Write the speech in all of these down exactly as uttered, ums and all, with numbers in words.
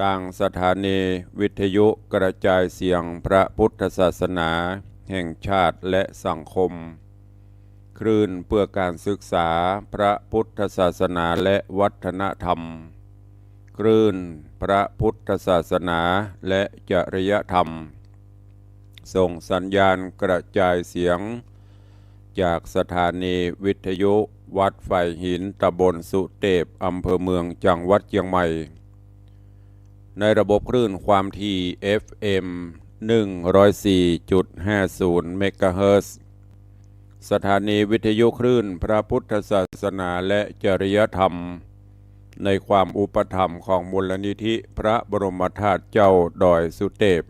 ตางสถานีวิทยุกระจายเสียงพระพุทธศาสนาแห่งชาติและสังคม คลื่นเพื่อการศึกษาพระพุทธศาสนาและวัฒนธรรม คลื่นพระพุทธศาสนาและจริยธรรม ส่งสัญญาณกระจายเสียง จากสถานีวิทยุวัดฝายหิน ตำบลสุเตพ อำเภอเมือง จังหวัดเชียงใหม่ ในระบบคลื่นความถี่ เอฟเอ็ม หนึ่งร้อยสี่จุดห้าศูนย์ เมกะเฮิรตซ์ สถานีวิทยุคลื่นพระพุทธศาสนาและจริยธรรม ในความอุปถัมภ์ของมูลนิธิพระบรมธาตุเจ้าดอยสุเตพ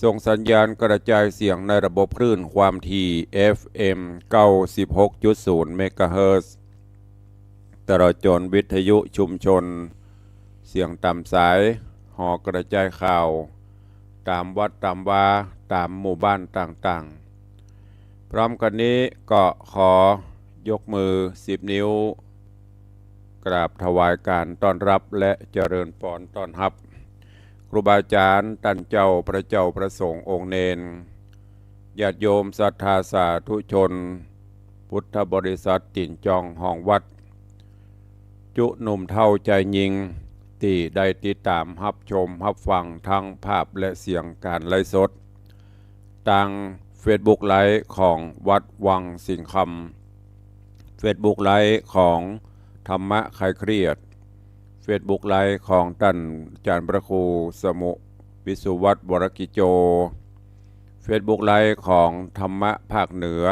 ส่งสัญญาณกระจายเสียงในระบบคลื่นความถี่ เอฟเอ็ม เก้าสิบหกจุดศูนย์ เมกะเฮิรตซ์ ตลอดจนวิทยุชุมชน เสียงต๋ามสาย หอกระจายข่าว ต๋ามวัดต๋ามวา ต๋ามหมู่บ้านต่างๆ พร้อมกั๋นนี้ก็ขอยกมือสิบนิ้ว กราบถวายการต้อนรับและเจริญพรต้อนฮับ ครูบาอาจ๋ารย์ ต้านเจ้า พระเจ้า พระสงฆ์ องค์เณร ญาติโยมศรัทธาสาธุชน พุทธบริษัทตี๋นจองห้องวัด จุหนุ่มเฒ่าจายญิง ตี้ได้ติดต๋ามฮับชมฮับฟังทั้งภาพและเสียงก๋านไลฟ์สด ตางเฟซบุ๊กไลฟ์ของวัดวังสิงห์คำ เฟซบุ๊กไลฟ์ของธรรมะคลายเครียด เฟซบุ๊กไลฟ์ของต้านอาจ๋ารย์พระครูสมุห์ วิสุวัฒน์ วรกิจโจ เฟซบุ๊กไลฟ์ของธรรมะภาคเหนือ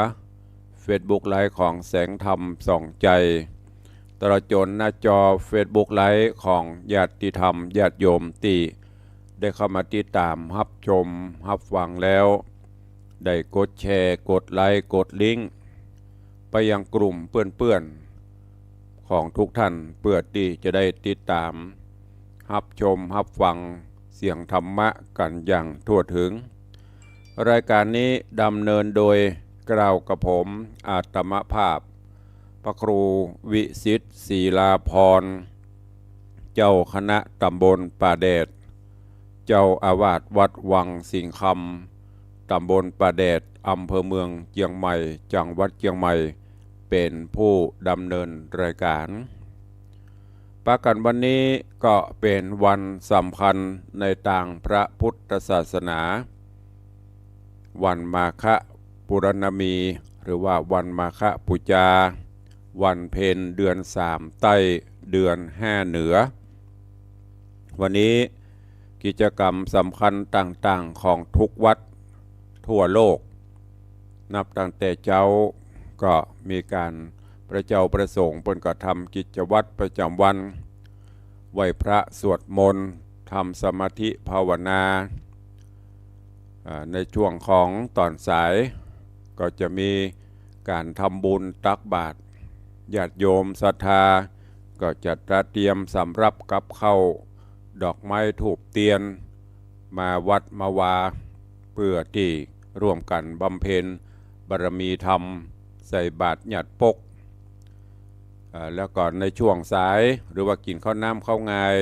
เฟซบุ๊กไลฟ์ของแสงธรรมส่องใจ ตลอดจนหน้าจอเฟซบุ๊กไลฟ์ของญาติธรรมญาติโยมตี้ได้เข้ามาติดต๋ามฮับชมฮับฟังแล้ว ได้กดแชร์ กดไลค์ กดลิงก์ ไปยังกลุ่มเปื้อนๆ ของทุกท่าน เปื้อตี้จะได้ติดต๋ามฮับชมฮับฟังเสียงธรรมะกั๋นอย่างทั่วถึง รายการนี้ดำเนินโดยเกล้ากระผมอาตมาภาพ พระครูวิสิทธิ์ ศิลาภรณ์ เจ้าคณะตำบลป่าแดด เจ้าอาวาสวัดวังสิงห์คำ ตำบลป่าแดด อำเภอเมืองเชียงใหม่ จังหวัดเชียงใหม่ เป๋นผู้ดำเนินรายการ ปะกั๋นวันนี้ก็เป๋นวันสำคัญในตางพระพุทธศาสนา วันมาฆะปูรณมี หรือว่าวันมาฆะปู๋จา วันเพ็ญเดือนสามใต้ เดือนห้าเหนือ วันนี้กิจกรรมสำคัญต่างๆ ของทุกวัดทั่วโลก นับตั้งแต่เจ๊าก็มีก๋าน พระเจ้าพระสงฆ์เปิ้นก็ทำกิจวัตรประจ๋ำวัน ไหว้พระ สวดมนต์ ทำสมาธิภาวนา อ่า ในช่วงของต๋อนสาย ก็จะมีก๋านทำบุญตักบาตร ญาติโยมศรัทธาก็จะเตรียมสำรับกับข้าว ดอกไม้ธูปเตียน มาวัดมาวา เปื้อตี้ร่วมกั๋นบำเพ็ญบารมีธรรม ใส่บาตรหยาดปก อ่า แล้วก็ในช่วงสาย หรือว่ากิ๋นข้าวน้ำข้าวงาย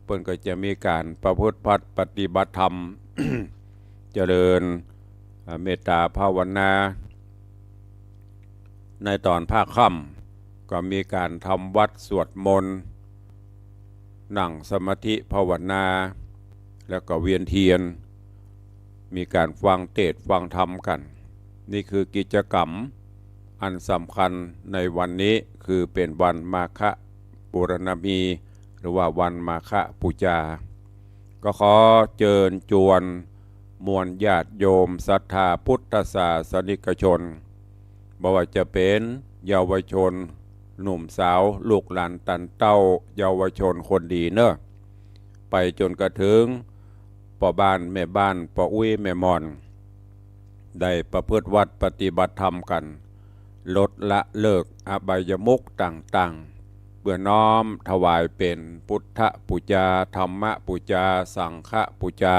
เปิ้นก็จะมีก๋านประพฤติปฏิบัติธรรม เจริญ อ่า เมตตาภาวนา ในต๋อนภาคค่ำก็มีก๋านทำวัตรสวดมนต์ นั่งสมาธิภาวนา แล้วก็เวียนเตียน มีก๋านฟังเตสน์ฟังธรรมกั๋น นี่คือกิจกรรมอันสำคัญในวันนี้ คือเป๋นวันมาฆะปูรณมี หรือว่าวันมาฆะปู๋จา ก็ขอเจิญจวนมวลญาติโยมศรัทธาพุทธศาสนิกชน บ่ว่าจะเป๋นเยาวชน หนุ่มสาว ลูกหลานต้านเต้า เยาวชนคนดีเน่อ ไปจ๋นกระเถิงป้อบ้านแม่บ้าน ป้ออุ๊ยแม่หม่อน ได้ประพฤติวัตรปฏิบัติธรรมกั๋น ลดละเลิกอบายมุขต่างๆ เปื้อน้อมถวายเป๋นพุทธปู๋จา ธรรมปู๋จา สังฆปู๋จา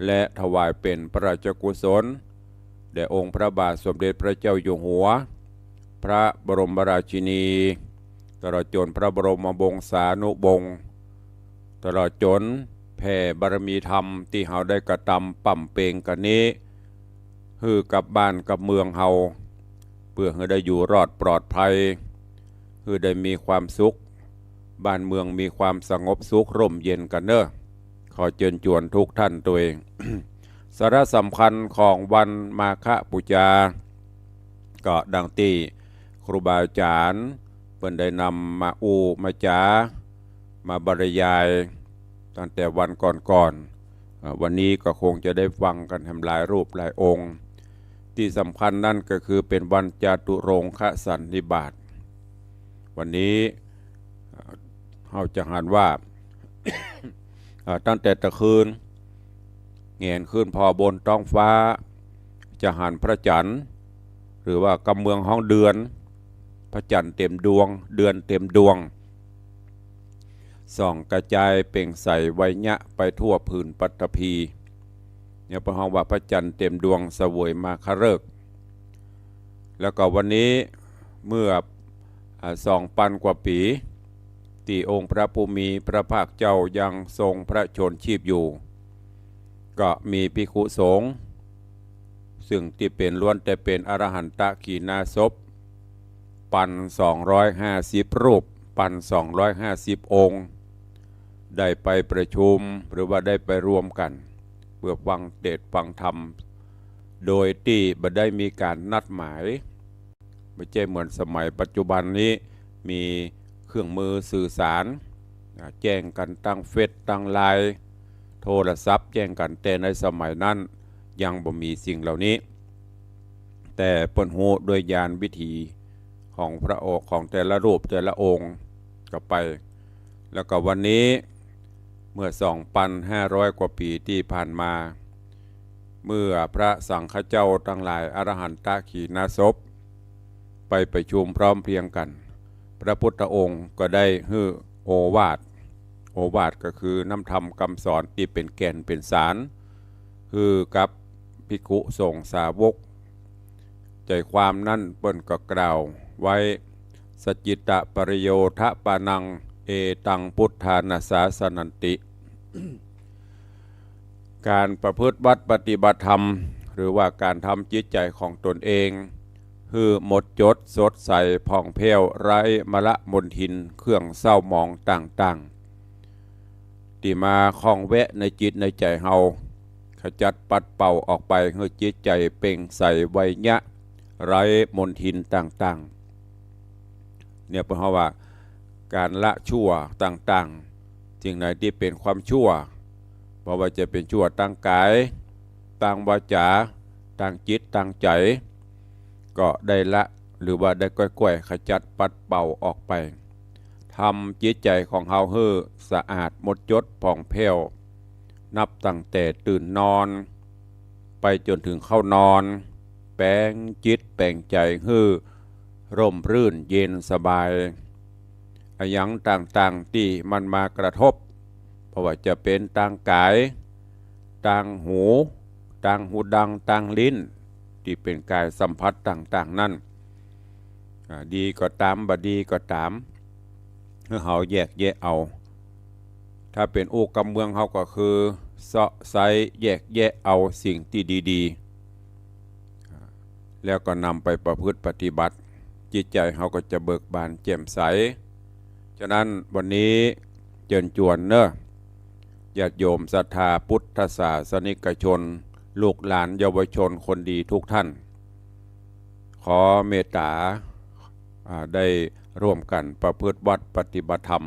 และถวายเป๋นพระราชกุศล แด่องค์พระบาทสมเด็จพระเจ้าอยู่หัว พระบรมราชินี ตลอดจ๋นพระบรมวงศานุวงศ์ ตลอดจ๋นแผ่บารมีธรรมตี้เฮาได้กระตำป๋ำเป็งกั๋นนี้ หื้อกับบ้านกับเมืองเฮา เปื้อหื้อได้อยู่รอดปลอดภัย หื้อได้มีความสุข บ้านเมืองมีความสงบสุขร่มเย็นกั๋นเน่อ ขอเจิญจวนทุกท่านตวย สาระสำคัญของวันมาฆปู๋จา ก็ดังตี้ครูบาอาจ๋ารย์เปิ้นได้นำมาอู้มาจ๋า มาบรรยายตั้งแต่วันก่อนๆ อ่า วันนี้ก็คงจะได้ฟังกั๋นแหมหลายรูปหลายองค์ ตี้สำคัญนั้นก็คือเป๋นวันจาตุรงคสันนิบาต วันนี้ อ่า เฮาจะหันว่า อ่า ตั้งแต่ตะคืน แหงนขึ้นผ่อบนต๊องฟ้า จะหันพระจันทร์ หรือว่ากำเมืองฮ้องเดือน พระจันทร์เต๋มดวง เดือนเต๋มดวง ส่องกระจายเปล่งใสไวเยียะไปทั่วผืนปัตตภี เนี่ยเปิ้นฮ้องว่าพระจันทร์เต๋มดวงเสวยมาฆฤกษ์ แล้วก็วันนี้เมื่อ อ่า สองปันกว่าปี๋ ตี้องค์พระผู้มีพระภาคเจ้ายังทรงพระชนม์ชีพอยู่ ก็มีภิกขุสงฆ์ ซึ่งตี้เป๋นล้วนแต่เป๋นอรหันตขีณาสพ ปันสองร้อยห้าสิบรูป ปันสองร้อยห้าสิบองค์ ได้ไปประชุม หรือว่าได้ไปรวมกั๋น เปื้อฟังเตสน์ฟังธรรม โดยตี้บ่ได้มีก๋านนัดหมาย บ่ใจ้เหมือนสมัยปัจจุบันนี้ มีเครื่องมือสื่อสาร อ่า แจ้งกั๋นตางเฟซ ตางไลน์ โทรศัพท์แจ้งกั๋น แต่ในสมัยนั้นยังบ่มีสิ่งเหล่านี้ แต่เปิ้นฮู้ด้วยญาณวิถีของพระโอษฐ์ ของแต่ละรูปแต่ละองค์ก็ไป แล้วก็วันนี้เมื่อสองปันห้าร้อยกว่าปี๋ตี้ผ่านมา เมื่อพระสังฆเจ้าตังหลายอรหันตขีณาสพ ไปประชุมพร้อมเพรียงกั๋น พระพุทธองค์ก็ได้หื้อโอวาท โอวาทก็คือน้ำธรรมกำสอนตี้เป๋นแก่นเป๋นสาร หื้อกับภิกขุสงฆ์สาวก ใจ๋ความนั้นเปิ้นก็กล่าวไว้ สัจจิตปริโยธปานัง เอตังพุทธานาสาสนันติ ก๋านประพฤติวัตรปฏิบัติธรรม หรือว่าก๋านทำจิตใจ๋ของตนเอง หื้อหมดจดสดใสผ่องแผ้วไร้มลมลทินเครื่องเศร้าหมองต่างๆ ตี้มาข้องแวะในจิตในใจ๋เฮา ขจัดปัดเป่าออกไป หื้อจิตใจ๋เปล่งใสไวเยียะ ไร้มลทินต่างๆ เนี่ยเปิ้นฮ้องว่าก๋านละชั่วต่างๆ สิ่งไหนตี้เป๋นความชั่ว บ่ว่าจะเป๋นชั่วตางก๋าย ตางวาจา ตางจิต ตางใจ๋ ก็ได้ละ หรือว่าได้ก้อยๆ ขจัดปัดเป่าออกไป ทำจิตใจ๋ของเฮาหื้อสะอาดหมดจดผ่องแผ้ว นับตั้งแต่ตื่นนอน ไปจ๋นเถิงเข้านอน แป๋งจิตแป๋งใจ๋หื้อร่มรื่นเย็นสบาย อะหยังต่างๆ ตี้มันมากระทบ บ่ว่าจะเป๋นตางก๋าย ตางหู ตางหูดัง ตางลิ้น ตี้เป๋นก๋ายสัมผัสต่างๆ นั้น อ่า ดีก็ต๋าม บ่ดีก็ต๋าม หื้อเฮาแยกแยะเอา ถ้าเป๋นอู้กำเมืองเฮาก็คือ เซาะไซ้แยกแยะเอาสิ่งตี้ดีๆ อ่า แล้วก็นำไปประพฤติปฏิบัติ จิตใจ๋เฮาก็จะเบิกบานแจ่มใส ฉะนั้นวันนี้เจิญจวนเน่อ ญาติโยมศรัทธาพุทธศาสนิกชน ลูกหลานเยาวชนคนดีทุกท่าน ขอเมตต๋า อ่า ได้ร่วมกั๋นประพฤติวัตรปฏิบัติธรรม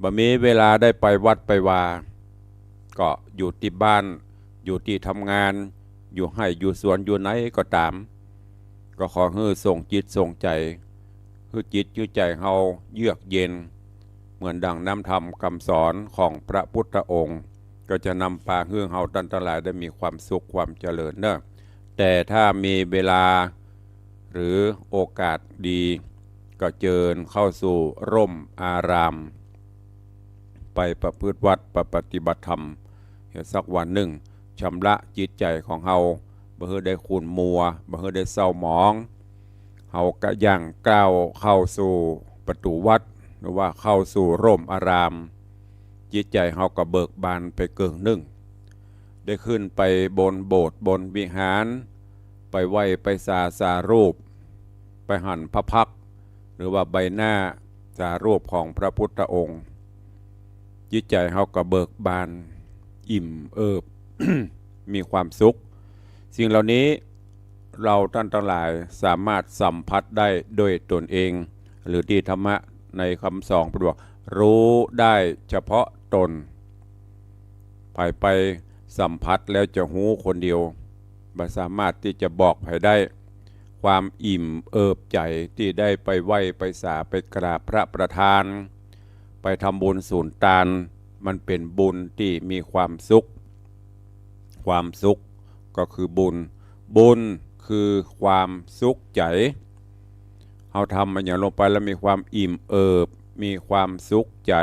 บ่มีเวลาได้ไปวัดไปวา ก็อยู่ตี้บ้าน อยู่ตี้ทำงาน อยู่ไฮ่อยู่สวน อยู่ไหนก็ต๋าม ก็ขอหื้อส่งจิตส่งใจ๋ หื้อจิตหื้อใจ๋เฮาเยือกเย็น เหมือนดังน้ำธรรมกำสอนของพระพุทธองค์ ก็จะนำปาหื้อเฮาต้านตังหลายได้มีความสุขความเจริญเน่อ แต่ถ้ามีเวลา หรือโอกาสดี ก็เจิญเข้าสู่ร่มอาราม ไปประพฤติวัตรปฏิบัติธรรม สักวันนึ่ง ชำระจิตใจ๋ของเฮา บ่หื้อได้ขุ่นมัว บ่หื้อได้เศร้าหมอง เฮาก็ย่างก้าวเข้าสู่ประตู๋วัด หรือว่าเข้าสู่ร่มอาราม จิตใจ๋เฮาก็เบิกบานไปเกิ่งนึ่ง ได้ขึ้นไปบนโบสถ์บนวิหาร ไปไหว้ไปสาสารูป ไปหันพระพักตร์ หรือว่าใบหน้าสารูปของพระพุทธองค์ จิตใจ๋เฮาก็เบิกบาน อิ่มเอิบ มีความสุข สิ่งเหล่านี้เราท่านทั้งหลายสามารถสัมผัสได้ด้วยตนเอง หรือตี้ธรรมะในกำสอนเปิ้นบอก ฮู้ได้เฉพาะตน ใผไปสัมผัสแล้วจะฮู้คนเดียว บ่สามารถตี้จะบอกใผได้ ความอิ่มเอิบใจ๋ตี้ได้ไปไหว้ไปสาไปกราบพระประธาน ไปทำบุญสูนตาน มันเป๋นบุญตี้มีความสุข ความสุขก็คือบุญ บุญคือความสุขใจ๋ เฮาทำอะหยังลงไปแล้วมีความอิ่มเอิบ มีความสุขใจ๋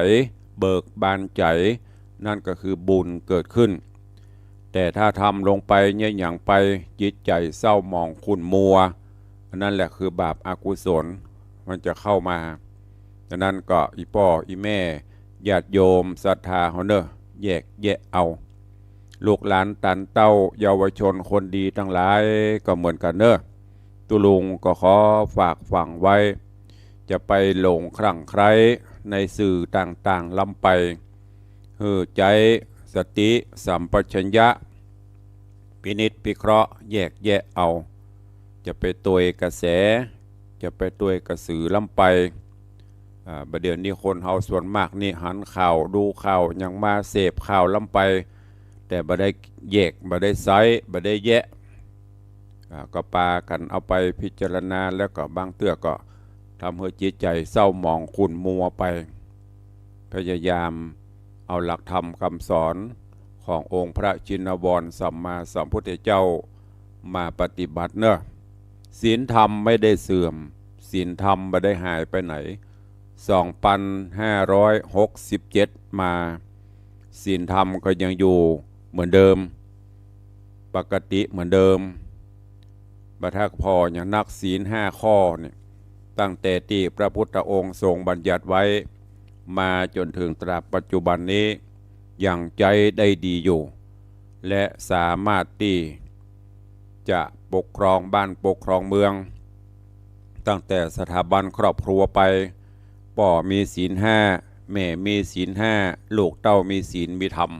เบิกบานใจ๋ นั่นก็คือบุญเกิดขึ้น แต่ถ้าทำลงไปเยียะหยังไป จิตใจ๋เศร้าหมองขุ่นมัว อันนั้นแหละคือบาปอกุศล มันจะเข้ามา ฉะนั้นก็อี่ป้ออี่แม่ ญาติโยมศรัทธาเฮาเน่อ แยกแยะเอา ลูกหลานตันเต้าเยาวชนคนดีตังหลายก็เหมือนกั๋นเน่อ ตุ๊ลุงก็ขอฝากฝังไว้ จะไปหลงคลั่งใคล้ในสื่อต่างๆ ล้ำไป หื้อใจ๊สติสัมปชัญญะ พินิจพิเคราะห์แยกแยะเอา จะไปตวยกระแส จะไปตวยกระสือล้ำไป อ่า บ่าเดี่ยวนี้คนเฮาส่วนมากนี่หันข่าว ดูข่าว หยังมาเสพข่าวล้ำไป แต่บ่ได้แยก บ่ได้ใซ้ บ่ได้แยะ อ่า ก็ปากั๋นเอาไปพิจารณา แล้วก็บางเตื้อก็ทำหื้อจิตใจ๋เศร้าหมองขุ่นมัวไป พยายามเอาหลักธรรมคำสอนขององค์พระชินวรสัมมาสัมพุทธเจ้ามาปฏิบัติเน่อ ศีลธรรมไม่ได้เสื่อม ศีลธรรมบ่ได้หายไปไหน สองปันห้าร้อยหกสิบเจ็ดมา ศีลธรรมก็ยังอยู่เหมือนเดิม ปกติเหมือนเดิม บ่ถ้าผ่อหยังนัก ศีลห้าข้อเนี่ย ตั้งแต่ตี้พระพุทธองค์ทรงบัญญัติไว้ มาจ๋นเถิงตราบปัจจุบันนี้ ยังใจ๊ได้ดีอยู่ และสามารถตี้จะปกครองบ้านปกครองเมือง ตั้งแต่สถาบันครอบครัวไป ป้อมีศีลห้า แม่มีศีลห้า ลูกเต้ามีศีลมีธรรม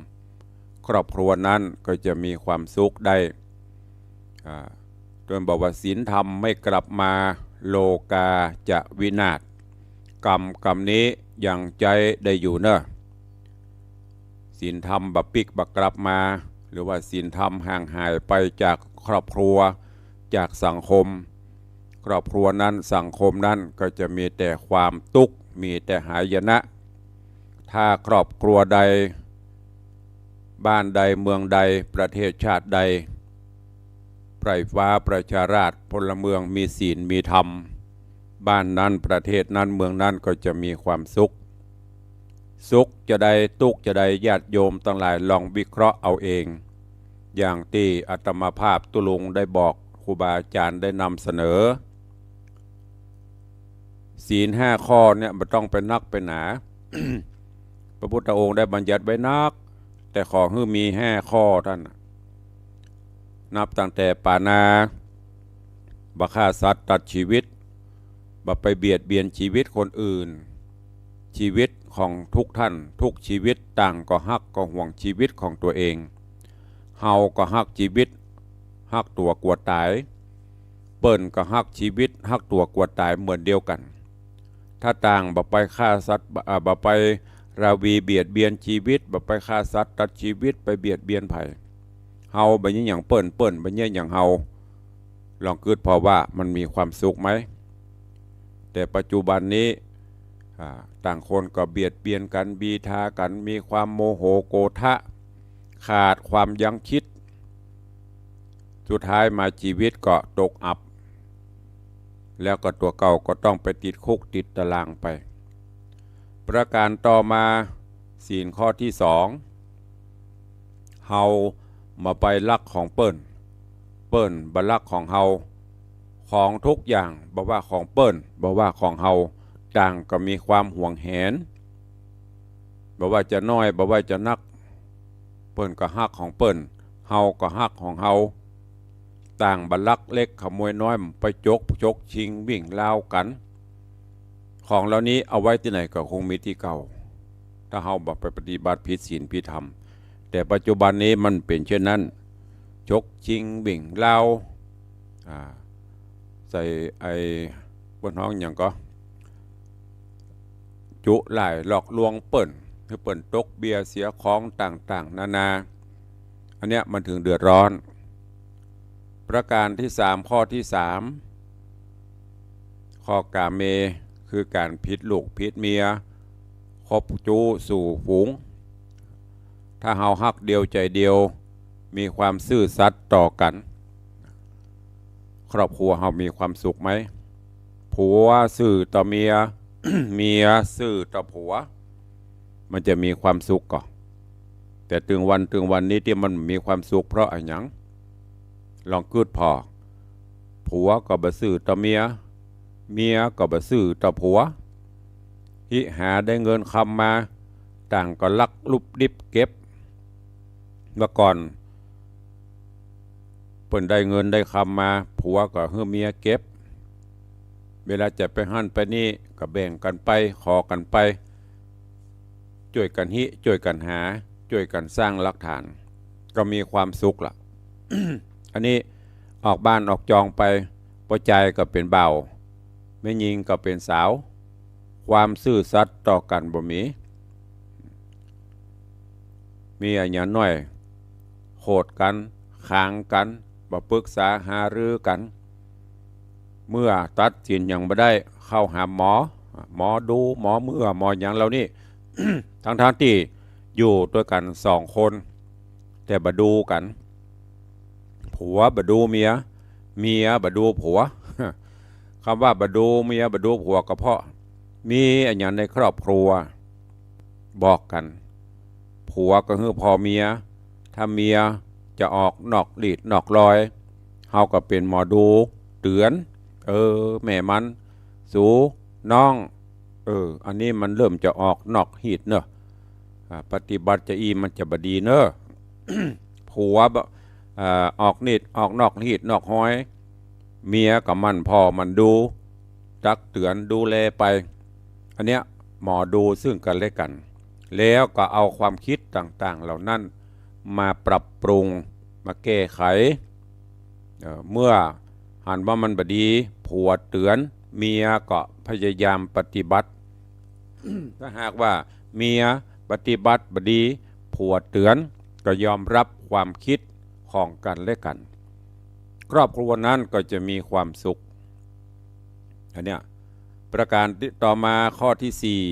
ครอบครัวนั้นก็จะมีความสุขได้ อ่า เปิ้นบอกว่า ศีลธรรมไม่กลับมา โลกาจะวินาศ กรรมกรรมนี้ยังใจ๊ได้อยู่เน่อ ศีลธรรมบ่ปิ๊กบ่กลับมา หรือว่าศีลธรรมห่างหายไปจากครอบครัว จากสังคม ครอบครัวนั้นสังคมนั้นก็จะมีแต่ความตุ๊กข์ มีแต่หายนะ ถ้าครอบครัวใด บ้านใด เมืองใด ประเทศชาติใด ไพร่ฟ้าประชาราษฎร์ พลเมืองมีศีลมีธรรม บ้านนั้น ประเทศนั้น เมืองนั้นก็จะมีความสุข สุขจะใด ตุ๊กข์จะใด ญาติโยมตังหลายลองวิเคราะห์เอาเอง อย่างตี้อาตมาภาพตุ๊ลุงได้บอก ครูบาอาจารย์ได้นำเสนอ ศีลห้าข้อเนี่ยบ่ต้องไปนักไปหนา พระพุทธองค์ได้บัญญัติไว้นัก แต่ขอหื้อมีห้าข้อเต้านั้น นับตั้งแต่ปาณา บ่ฆ่าสัตว์ตัดชีวิต บ่ไปเบียดเบียนชีวิตคนอื่น ชีวิตของทุกท่านทุกชีวิตต่างก็ฮักก็ห่วงชีวิตของตั๋วเอง เฮาก็ฮักชีวิต ฮักตั๋วกั๋วต๋าย เปิ้นก็ฮักชีวิต ฮักตั๋วกั๋วต๋ายเหมือนเดียวกั๋น ถ้าต่างบ่ไปฆ่าสัตว์ บ่ อ่า บ่ไปราวีเบียดเบียนชีวิต บ่ไปฆ่าสัตว์ตัดชีวิต ไปเบียดเบียนใผ เฮาบ่เยียะหยังเปิ้น เปิ้นบ่เยียะหยังเฮา ลองกึ๊ดผ่อว่ามันมีความสุขไหม แต่ปัจจุบันนี้ อ่า ต่างคนก็เบียดเบียนกั๋น บีทากั๋น มีความโมโหโกธะ ขาดความยั้งคิด สุดท้ายมาชีวิตก็ตกอับ แล้วก็ตั๋วเก่าก็ต้องไปติดคุกติดตารางไป ประการต่อมา ศีลข้อตี้สอง เฮาบ่ไปลักของเปิ้น เปิ้นบ่ลักของเฮา ของทุกอย่าง บ่ว่าของเปิ้น บ่ว่าของเฮา ต่างก็มีความหวงแหน บ่ว่าจะน้อย บ่ว่าจะนัก เปิ้นก็ฮักของเปิ้น เฮาก็ฮักของเฮา ต่างบ่ลักเล็กขโมยน้อย ไปจก ฉกชิงวิ่งราวกั๋น ของเหล่านี้เอาไว้ตี้ไหนก็คงมีตี้เก่า ถ้าเฮาบ่ไปปฏิบัติผิดศีลผิดธรรม แต่ปัจจุบันนี้มันเป๋นเช่นนั้น ฉกชิงวิ่งราว อ่า ใส่ไอ้ เปิ้นฮ้องหยังก็ จุล่ายหลอกลวงเปิ้น หื้อเปิ้นตกเบี้ยเสียของต่างๆ นานา อันเนี้ยมันถึงเดือดร้อน ประการตี้สาม ข้อตี้สาม ข้อกาเม คือก๋านผิดลูกผิดเมีย คบจู๊สู่ฝูง ถ้าเฮาฮักเดียวใจ๋เดียว มีความซื่อสัตย์ต่อกั๋น ครอบครัวเฮามีความสุขไหม ผัวซื่อต่อเมีย เมียซื่อต่อผัว มันจะมีความสุขก่อ แต่ตึงวัน ตึงวันนี้ตี้มันมีความสุขเพราะอะหยัง ลองกึ๊ดผ่อ ผัวก็บ่ซื่อต่อเมีย เมียก็บ่ซื่อต่อผัว หิหาได้เงินคำมา ต่างก็ลักลุบลิบเก็บ เมื่อก่อน เปิ้นได้เงินได้คำมา ผัวก็หื้อเมียเก็บ เวลาจะไปหั้นไปนี่ก็แบ่งกั๋นไป ขอกั๋นไป จ้วยกั๋นหิ จ้วยกั๋นหา จ้วยกั๋นสร้างหลักฐาน ก็มีความสุขละ อันนี้ออกบ้านออกจองไป ป้อจายก็เป๋นบ่าว แม่ญิงก็เป๋นสาว ความซื่อสัตย์ต่อกั๋นบ่มี มีอะหยังน้อย โขดกั๋น ขางกั๋น บ่ปรึกษาหารือกั๋น เมื่อตัดสินหยังบ่ได้ เข้าหาหมอ หมอดู หมอเมื่อ หมอหยังเหล่านี้ ทั้งๆ ตี้อยู่ตวยกั๋นสองคน แต่บ่ดูกั๋น ผัวบ่ดูเมีย เมียบ่ดูผัว กำว่าบ่ดูเมียบ่ดูผัวก็เพราะ มีอะหยังในครอบครัว บอกกั๋น ผัวก็หื้อผ่อเมีย ถ้าเมียจะออกนอกลีดนอกลอย เฮาก็เป๋นหมอดูเตื๋อน เออ แม่มัน สู น้อง เออ อันนี้มันเริ่มจะออกนอกฮีตเนอะ อ่า ปฏิบัติจะอี้มันจะบ่ดีเนอะ ผัวบ่ อ่า ออกลีดออกนอกฮีตนอกฮอย เมียก็หมั่นผ่อหมั่นดู ตักเตื๋อนดูแลไป อันเนี้ยหมอดูซึ่งกั๋นและกั๋น แล้วก็เอาความคิดต่างๆ เหล่านั้นมาปรับปรุง มาแก้ไข เอ่อ เมื่อหันว่ามันบ่ดี ผัวเตื๋อน เมียก็พยายามปฏิบัติ ถ้าหากว่าเมียปฏิบัติบ่ดี ผัวเตื๋อน ก็ยอมรับความคิดของกั๋นและกั๋น ครอบครัวนั้นก็จะมีความสุข อันเนี้ย ประการต่อมาข้อตี้สี่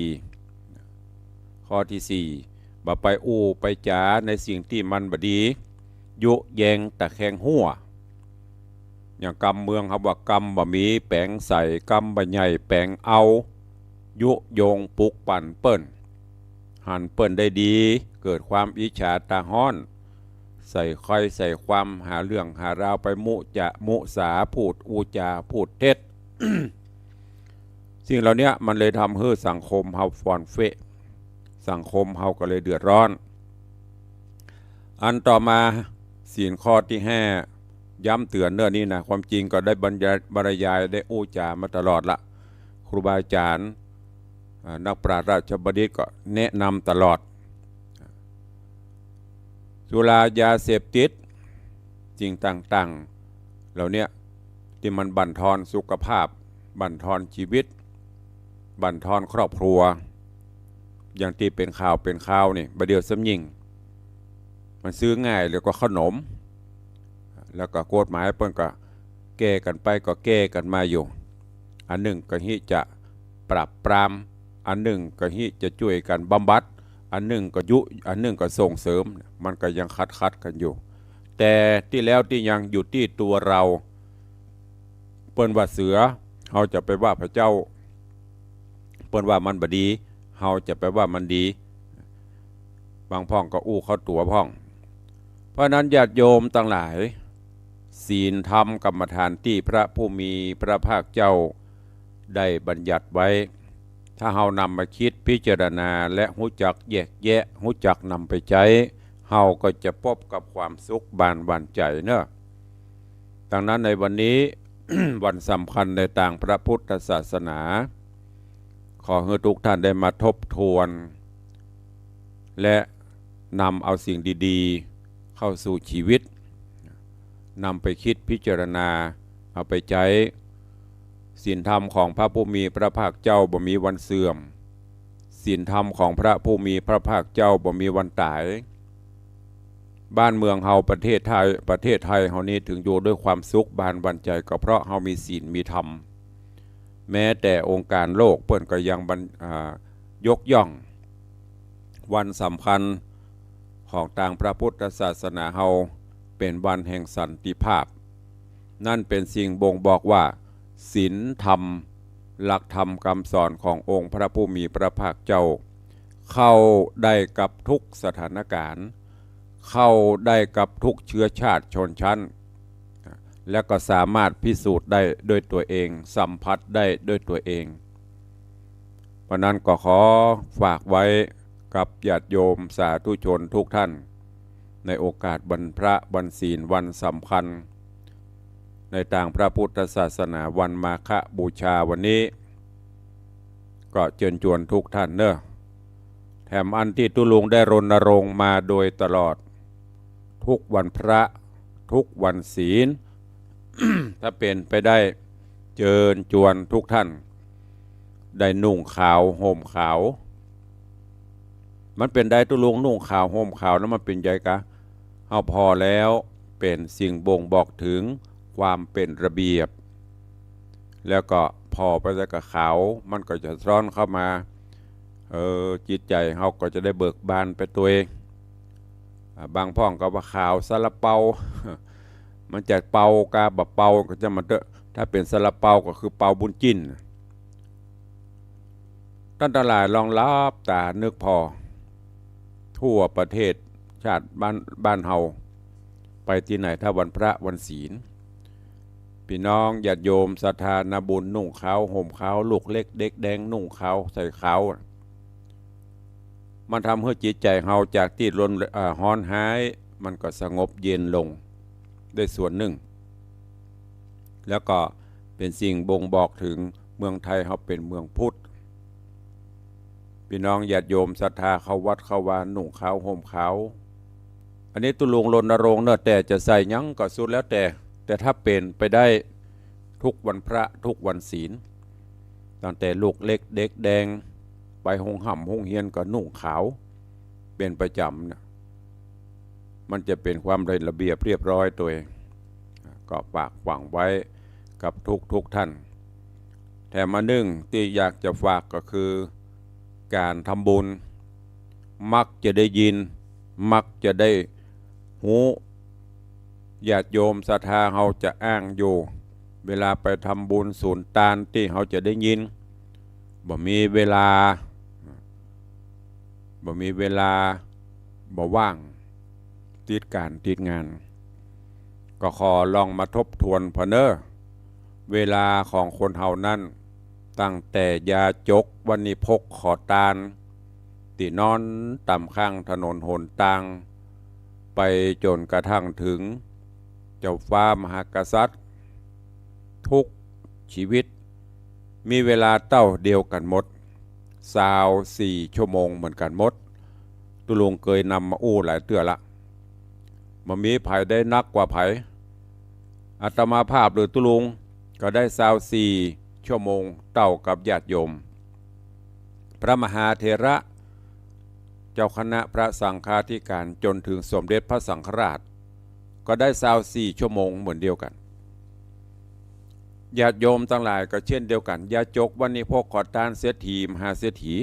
ข้อตี้สี่ บ่ไปอู้ไปจ๋าในสิ่งตี้มันบ่ดี ยุแยงตะแคงฮั้ว อย่างกำเมืองเฮาว่ากำบ่มีแป๋งใส่ กำบ่ใหญ่แป๋งเอา ยุยงปลุกปั่นเปิ้น หันเปิ้นได้ดี เกิดความอิจฉาต๋าฮ้อน ใส่ค่อยใส่ความ หาเรื่องหาราวไปมุจะมุสา พูดอู้จ๋าพูดเท็จ สิ่งเหล่าเนี้ยมันเลยทำหื้อสังคมเฮาฟอนเฟะ สังคมเฮาก็เลยเดือดร้อน อันต่อมาศีลข้อตี้ห้า ย้ำเตื๋อนเรื่องนี้นะ ความจริงก็ได้บรรยาย บรรยายได้อู้จ๋ามาตลอดละ ครูบาอาจ๋ารย์ อ่า นักปราชญ์ราชบัณฑิตก็แนะนำตลอด สุรายาเสพติด สิ่งต่างๆ เหล่าเนี้ย ตี้มันบั่นทอนสุขภาพ บั่นทอนจีวิต บั่นทอนครอบครัว อย่างตี้เป๋นข่าวเป๋นคราวนี่ บ่าเดี่ยวซ้ำยิ่ง มันซื้อง่ายแล้วก็ขนม แล้วก็กฎหมายเปิ้นก็แก้กั๋นไปก็แก้กั๋นมาอยู่ อันนึ่งก็ฮิจะปราบปราม อันนึ่งก็ฮิจะจ้วยกั๋นบำบัด อันนึ่งก็ยุ อันนึ่งก็ส่งเสริม มันก็ยังขัดๆ กั๋นอยู่ แต่ตี้แล้วตี้ยังอยู่ตี้ตั๋วเฮา เปิ้นว่าเสือ เฮาจะไปว่าพระเจ้า เปิ้นว่ามันบ่ดี เฮาจะไปว่ามันดี บางพ่องก็อู้เข้าตั๋วพ่อง เพราะฉะนั้นญาติโยมตังหลาย ศีลธรรมกรรมฐานตี้พระผู้มีพระภาคเจ้าได้บัญญัติไว้ ถ้าเฮานำมาคิดพิจารณาและฮู้จักแยกแยะ ฮู้จักนำไปใจ๊ เฮาก็จะปบกับความสุขบานหวั่นใจ๋เนาะ ดังนั้นในวันนี้ วันสำคัญในตางพระพุทธศาสนา ขอหื้อทุกท่านได้มาทบทวน และนำเอาสิ่งดีๆ เข้าสู่ชีวิต นำไปคิดพิจารณา เอาไปใจ๊ ศีลธรรมของพระผู้มีพระภาคเจ้าบ่มีวันเสื่อม ศีลธรรมของพระผู้มีพระภาคเจ้าบ่มีวันต๋าย บ้านเมืองเฮาประเทศไทย ประเทศไทยเฮานี้ถึงอยู่ด้วยความสุขบานหวั่นใจ๋ ก็เพราะเฮามีศีลมีธรรม แม้แต่องค์การโลกเปิ้นก็ยังบัน- อ่า ยกย่อง วันสำคัญของตางพระพุทธศาสนาเฮาเป๋นวันแห่งสันติภาพ นั่นเป๋นสิ่งบ่งบอกว่า ศีลธรรม หลักธรรมกำสอนขององค์พระผู้มีพระภาคเจ้า เข้าได้กับทุกสถานการณ์ เข้าได้กับทุกเชื้อชาติชนชั้น และก็สามารถพิสูจน์ได้ด้วยตัวเอง สัมผัสได้ด้วยตัวเอง เพราะนั้นก็ขอฝากไว้กับญาติโยมสาธุชนทุกท่าน ในโอกาสวันพระ วันศีล วันสำคัญ ในตางพระพุทธศาสนา วันมาฆบูชาวันนี้ ก็เจิญจวนทุกท่านเนาะ แถมอันตี้ตุ๊ลุงได้รณรงค์มาโดยตลอด ทุกวันพระ ทุกวันศีล ถ้าเป๋นไปได้ เจิญจวนทุกท่าน ได้นุ่งขาวห่มขาว มันเป๋นใดตุ๊ลุง นุ่งขาวห่มขาวนั้นมันเป๋นใดกะ เฮาผ่อแล้วเป๋นสิ่งบ่งบอกถึงความเป๋นระเบียบ แล้วก็ผ่อไปแล้วก็ขาว มันก็จะสะท้อนเข้ามา เออ จิตใจ๋เฮาก็จะได้เบิกบานไปตวย อ่า บางพ่องก็ว่าขาวซาลาเปา มันจะเปากาบ่เปาก็จะมาเต๊อะ ถ้าเป๋นซาลาเปาก็คือเปาบุญจิ้น ต้านตังหลายลองหลับต๋านึกผ่อ ทั่วประเทศชาติบ้าน บ้านเฮา ไปตี้ไหนถ้าวันพระวันศีล ปี้น้องญาติโยมศรัทธานาบุญนุ่งขาวห่มขาว ลูกเล็กเด็กแดงนุ่งขาวใส่ขาว มันทำหื้อจิตใจ๋เฮาจากตี้ร้อน อ่า ฮ้อนฮ้าย มันก็สงบเย็นลงได้ส่วนนึ่ง แล้วก็เป๋นสิ่งบ่งบอกถึงเมืองไทยเฮาเป๋นเมืองพุทธ ปี้น้องญาติโยมศรัทธาเข้าวัดเข้าวานุ่งขาวห่มขาว อันนี้ตุ๊ลุงรณรงค์เนาะ แต่จะใส่หยังก็สุดแล้วแต่ แต่ถ้าเป๋นไปได้ทุกวันพระทุกวันศีล ตั้งแต่ลูกเล็กเด็กแดง ไปโฮงฮ่ำโฮงเฮียนก็นุ่งขาวเป๋นประจ๋ำนะ มันจะเป๋นความได้ระเบียบเรียบร้อยตวย ก็ฝากฝังไว้กับทุกๆ ท่าน แถมอันนึ่งตี้อยากจะฝากก็คือ ก๋านทำบุญ มักจะได้ยิน มักจะได้ฮู้ ญาติโยมศรัทธาเฮาจะอ้างอยู่ เวลาไปทำบุญสูนตานตี้เฮาจะได้ยิน บ่มีเวลา บ่มีเวลา บ่ว่าง ติดก๋านติดงาน ก็ขอลองมาทบทวนผ่อเน่อ เวลาของคนเฮานั้น ตั้งแต่ยาจกวณิพกขอตาน ตี้นอนต๋ามข้างถนนหนตาง ไปจ๋นกระทั่งถึงเจ้าฟ้ามหากษัตริย์ ทุกชีวิต มีเวลาเต้าเดียวกั๋นหมด ซาวสี่ชั่วโมงเหมือนกั๋นหมด ตุ๊ลุงเกยนำมาอู้หลายเตื้อละ บ่มีใผได้นักกว่าใผ อาตมาภาพหรือตุ๊ลุงก็ได้ซาวสี่ชั่วโมงเต้ากับญาติโยม พระมหาเถระ เจ้าคณะพระสังฆาธิก๋านจ๋นถึงสมเด็จพระสังฆราช ก็ได้ซาวสี่ชั่วโมงเหมือนเดียวกั๋น ญาติโยมตังหลายก็เช่นเดียวกั๋น ยาจกวณิพกขอตาน เศรษฐีมหาเศรษฐี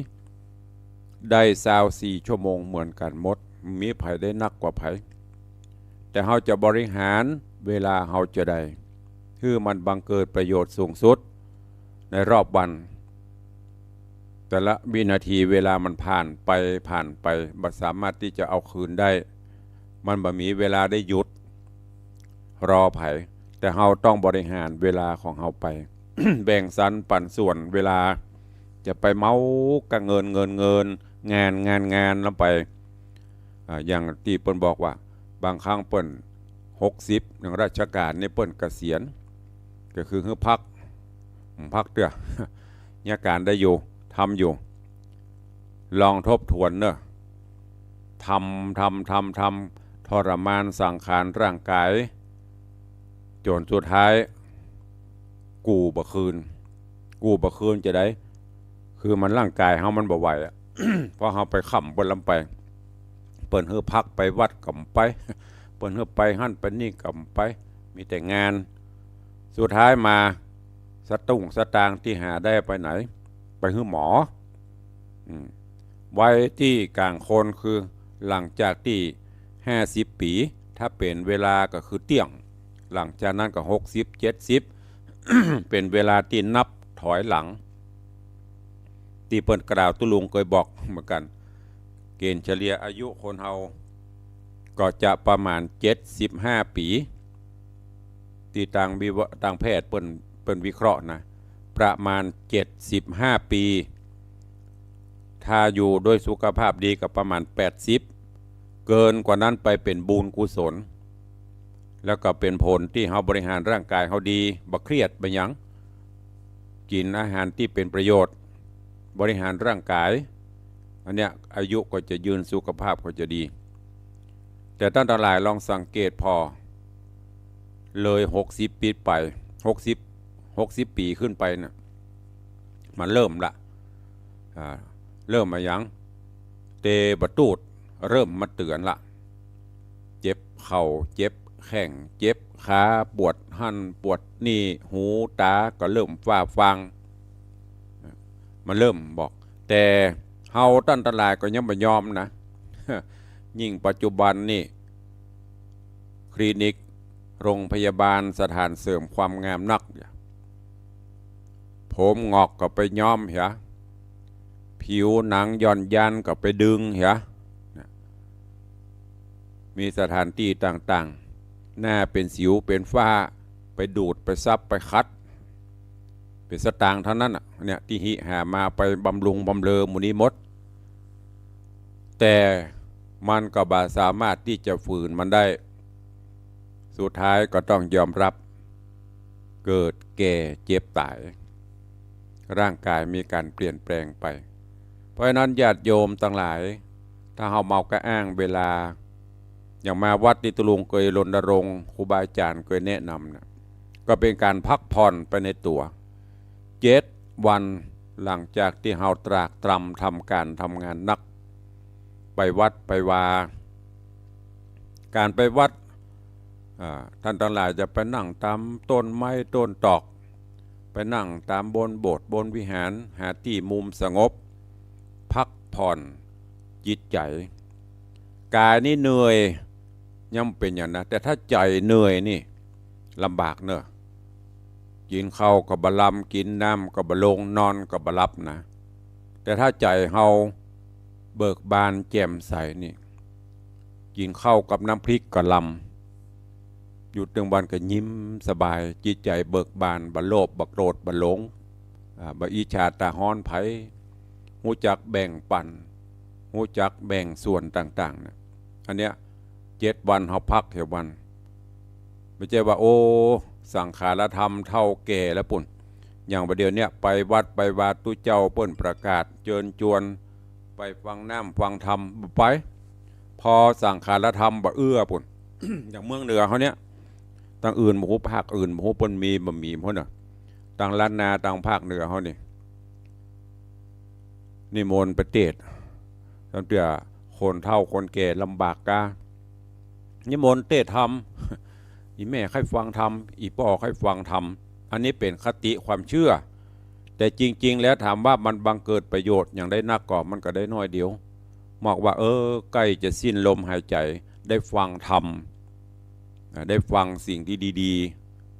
ได้ซาวสี่ชั่วโมงเหมือนกั๋นหมด บ่มีใผได้นักกว่าใผ แต่เฮาจะบริหารเวลาเฮาจาใด หื้อมันบังเกิดประโยชน์สูงสุดในรอบวัน แต่ละวินาทีเวลามันผ่านไป ผ่านไป บ่สามารถตี้จะเอาคืนได้ มันบ่มีเวลาได้หยุดรอใผ แต่เฮาต้องบริหารเวลาของเฮาไป แบ่งสรรปันส่วนเวลา จะไปเมากับเงิน เงิน เงิน งาน งาน งาน แล้วไป อ่า อย่างตี้เปิ้นบอกว่า บางครั้งเปิ้นหกสิบ อย่างราชก๋านนี่เปิ้นเกษียณ ก็คือหื้อพัก อืม พักเตื้อ เยียะก๋านได้อยู่ ทำอยู่ ลองทบทวนเน่อ ทำ ทำ ทำ ทำ ทรมานสังขารร่างก๋าย จ๋นสุดท้าย กู้บ่คืน กู้บ่คืนจะใด คือมันร่างก๋ายเฮามันบ่ไหวอะ เพราะเฮาไปค้ำเปิ้นลำไป เปิ้นหื้อพักไปวัดก็บ่ไป เปิ้นหื้อไปหั้นไปนี่ก็บ่ไป มีแต่งาน สุดท้ายมา สตุ้งสตางค์ตี้หาได้ไปไหน ไปหื้อหมอ อืม วัยตี้ก๋างคนคือหลังจากตี้ห้าสิบปี๋ ถ้าเป๋นเวลาก็คือเตี้ยง หลังจากนั้นก็หกสิบ เจ็ดสิบ เป๋นเวลาตี้นับถอยหลัง ตี้เปิ้นกล่าว ตุ๊ลุงเกยบอกเหมือนกั๋น เกณฑ์เฉลี่ยอายุคนเฮาก็จะประมาณเจ็ดสิบห้าปี๋ ตี้ตางวิวะ- ตางแพทย์เปิ้น เปิ้นวิเคราะห์นะ ประมาณเจ็ดสิบห้าปี๋ ถ้าอยู่โดยสุขภาพดีก็ประมาณแปดสิบ เกินกว่านั้นไปเป๋นบุญกุศล แล้วก็เป๋นผลตี้เฮาบริหารร่างก๋ายเฮาดี บ่เครียดบ่หยัง กิ๋นอาหารตี้เป๋นประโยชน์ บริหารร่างก๋าย อันเนี้ยอายุก็จะยืน สุขภาพก็จะดี แต่ต้านตังหลายลองสังเกตผ่อ เลยหกสิบปี๋ไป หกสิบ หกสิบปี๋ขึ้นไปน่ะ มันเริ่มละ อ่า เริ่มมาหยัง เตบ่ตูด เริ่มมาเตือนละ เจ็บเข่า เจ็บแข้ง เจ็บขา ปวดหั้นปวดนี่ หูตาก็เริ่มฟ้าฟาง มันเริ่มบอก แต่เฮาต้านตังหลายก็ยังบ่ยอมนะ ยิ่งปัจจุบันนี่ คลินิก โรงพยาบาล สถานเสริมความงามนัก ผมหงอกก็ไปย้อมเหีย ผิวหนังหย่อนยานก็ไปดึงเหีย มีสถานตี้ต่างๆ หน้าเป๋นสิวเป๋นฝ้า ไปดูด ไปซับ ไปขัด เป๋นสตางค์เต้านั้นน่ะ เนี่ย ตี้หิหามาไปบำรุงบำเรอหมู่นี้หมด แต่มันก็บ่สามารถตี้จะฝืนมันได้ สุดท้ายก็ต้องยอมรับ เกิดแก่เจ็บต๋าย ร่างก๋ายมีก๋านเปลี่ยนแปลงไป เพราะฉะนั้นญาติโยมตังหลาย ถ้าเฮาเมาก็อ้างเวลา อย่างมาวัดตี้ตุ๊ลุงเกยรณรงค์ ครูบาอาจ๋ารย์เกยแนะนำน่ะ ก็เป๋นก๋านพักผ่อนไปในตั๋ว เจ็ดวันหลังจากตี้เฮาตรากตรำทำก๋านทำงานนัก ไปวัดไปวา ก๋านไปวัด อ่า ต้านตังหลายจะไปนั่งต๋ามต้นไม้ต้นตอก ไปนั่งต๋ามบนโบสถ์บนวิหาร หาตี้มุมสงบ พักผ่อนจิตใจ๋ ก๋ายนี่เหนื่อย ยังเป๋นหยังนะ แต่ถ้าใจ๋เหนื่อยนี่ลำบากเน่อ กิ๋นข้าวก็บ่ลำ กิ๋นน้ำก็บ่ลง นอนก็บ่หลับนะ แต่ถ้าใจ๋เฮาเบิกบานแจ่มใสนี่ กิ๋นข้าวกับน้ำพริกก็ลำ อยู่ตึงวันก็ยิ้มสบาย จิตใจ๋เบิกบาน บ่โลภ บ่โกรธ บ่หลง อ่า บ่อิจฉาตาฮ้อนใผ ฮู้จักแบ่งปัน ฮู้จักแบ่งส่วนต่างๆ น่ะ อันเนี้ย เจ็ดวันเฮาพักเหียวัน บ่ใจ้ว่า โอ้ สังขารธรรมเฒ่าแก่แล้วปุ้น อย่างบ่าเดี่ยวเนี้ย ไปวัดไปวาตุ๊เจ้าเปิ้นประกาศเจิญจวน ไปฟังน้ำฟังธรรม บ่ไป ผ่อสังขารธรรมบ่เอื้อปุ้น อย่างเมืองเหนือเฮาเนี้ย ตางอื่นบ่ฮู้ ภาคอื่นบ่ฮู้เปิ้นมีบ่มีพุ้นน่ะ ตางล้านนา ตางภาคเหนือเฮานี่ นิมนต์ไปเตศน์ ตางเตื้อคนเฒ่าคนแก่ลำบากกา นิมนต์เตศน์ธรรม อี่แม่ใค่ฟังธรรม อี่ป้อใค่ฟังธรรม อันนี้เป๋นคติความเชื่อ แต่จริงๆ แล้วถามว่ามันบังเกิดประโยชน์หยังได้นักก่อ มันก็ได้น้อยเดียว มากว่า เออ ใก้จะสิ้นลมหายใจ๋ ได้ฟังธรรม อ่า ได้ฟังสิ่งตี้ดี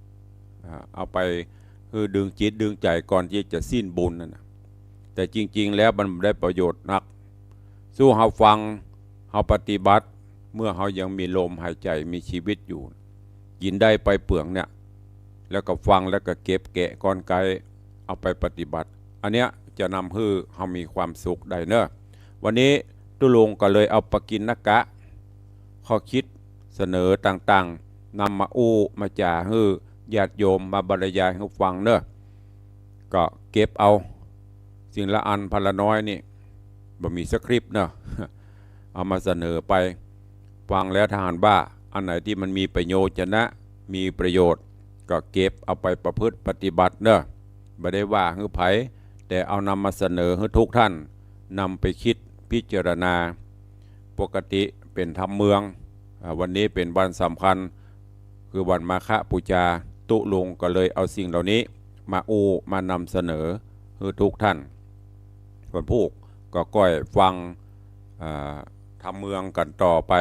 ๆ อ่า เอาไปหื้อดึงจิตดึงใจ๋ก่อนตี้จะสิ้นบุญนั่นน่ะ แต่จริงๆ แล้วมันได้ประโยชน์นัก สู้เฮาฟัง เฮาปฏิบัติ เมื่อเฮายังมีลมหายใจ๋ มีชีวิตอยู่ กิ๋นได้ไปเปื้องเนี่ย แล้วก็ฟัง แล้วก็เก็บแกะก้อนไก๊ เอาไปปฏิบัติ อันเนี้ย จะนำหื้อเฮามีความสุขได้เนาะ วันนี้ตุ๊ลุงก็เลยเอาปกิณกะ ข้อคิดเสนอต่างๆ นำมาอู้มาจ๋าหื้อญาติโยมมาบรรยายหื้อฟังเนาะ ก็เก็บเอาสิ่งละอันพันละน้อยนี่ บ่มีสคริปต์เนาะ เอามาเสนอไป ฟังแล้วถ้าหากว่าอันไหนที่มันมีประโยชน์จะนะ มีประโยชน์ ก็เก็บเอาไปประพฤติปฏิบัติเนาะ บ่ได้ว่าหื้อใผ แต่เอานำมาเสนอหื้อทุกท่านนำไปคิดพิจารณา ปกติเป๋นธรรมเมือง อ่า วันนี้เป๋นวันสำคัญ คือวันมาฆบูชา ตุ๊ลุงก็เลยเอาสิ่งเหล่านี้มาอู้มานำเสนอหื้อทุกท่าน วันพูกก็ก้อยฟัง อ่า ธรรมเมืองกั๋นต่อไป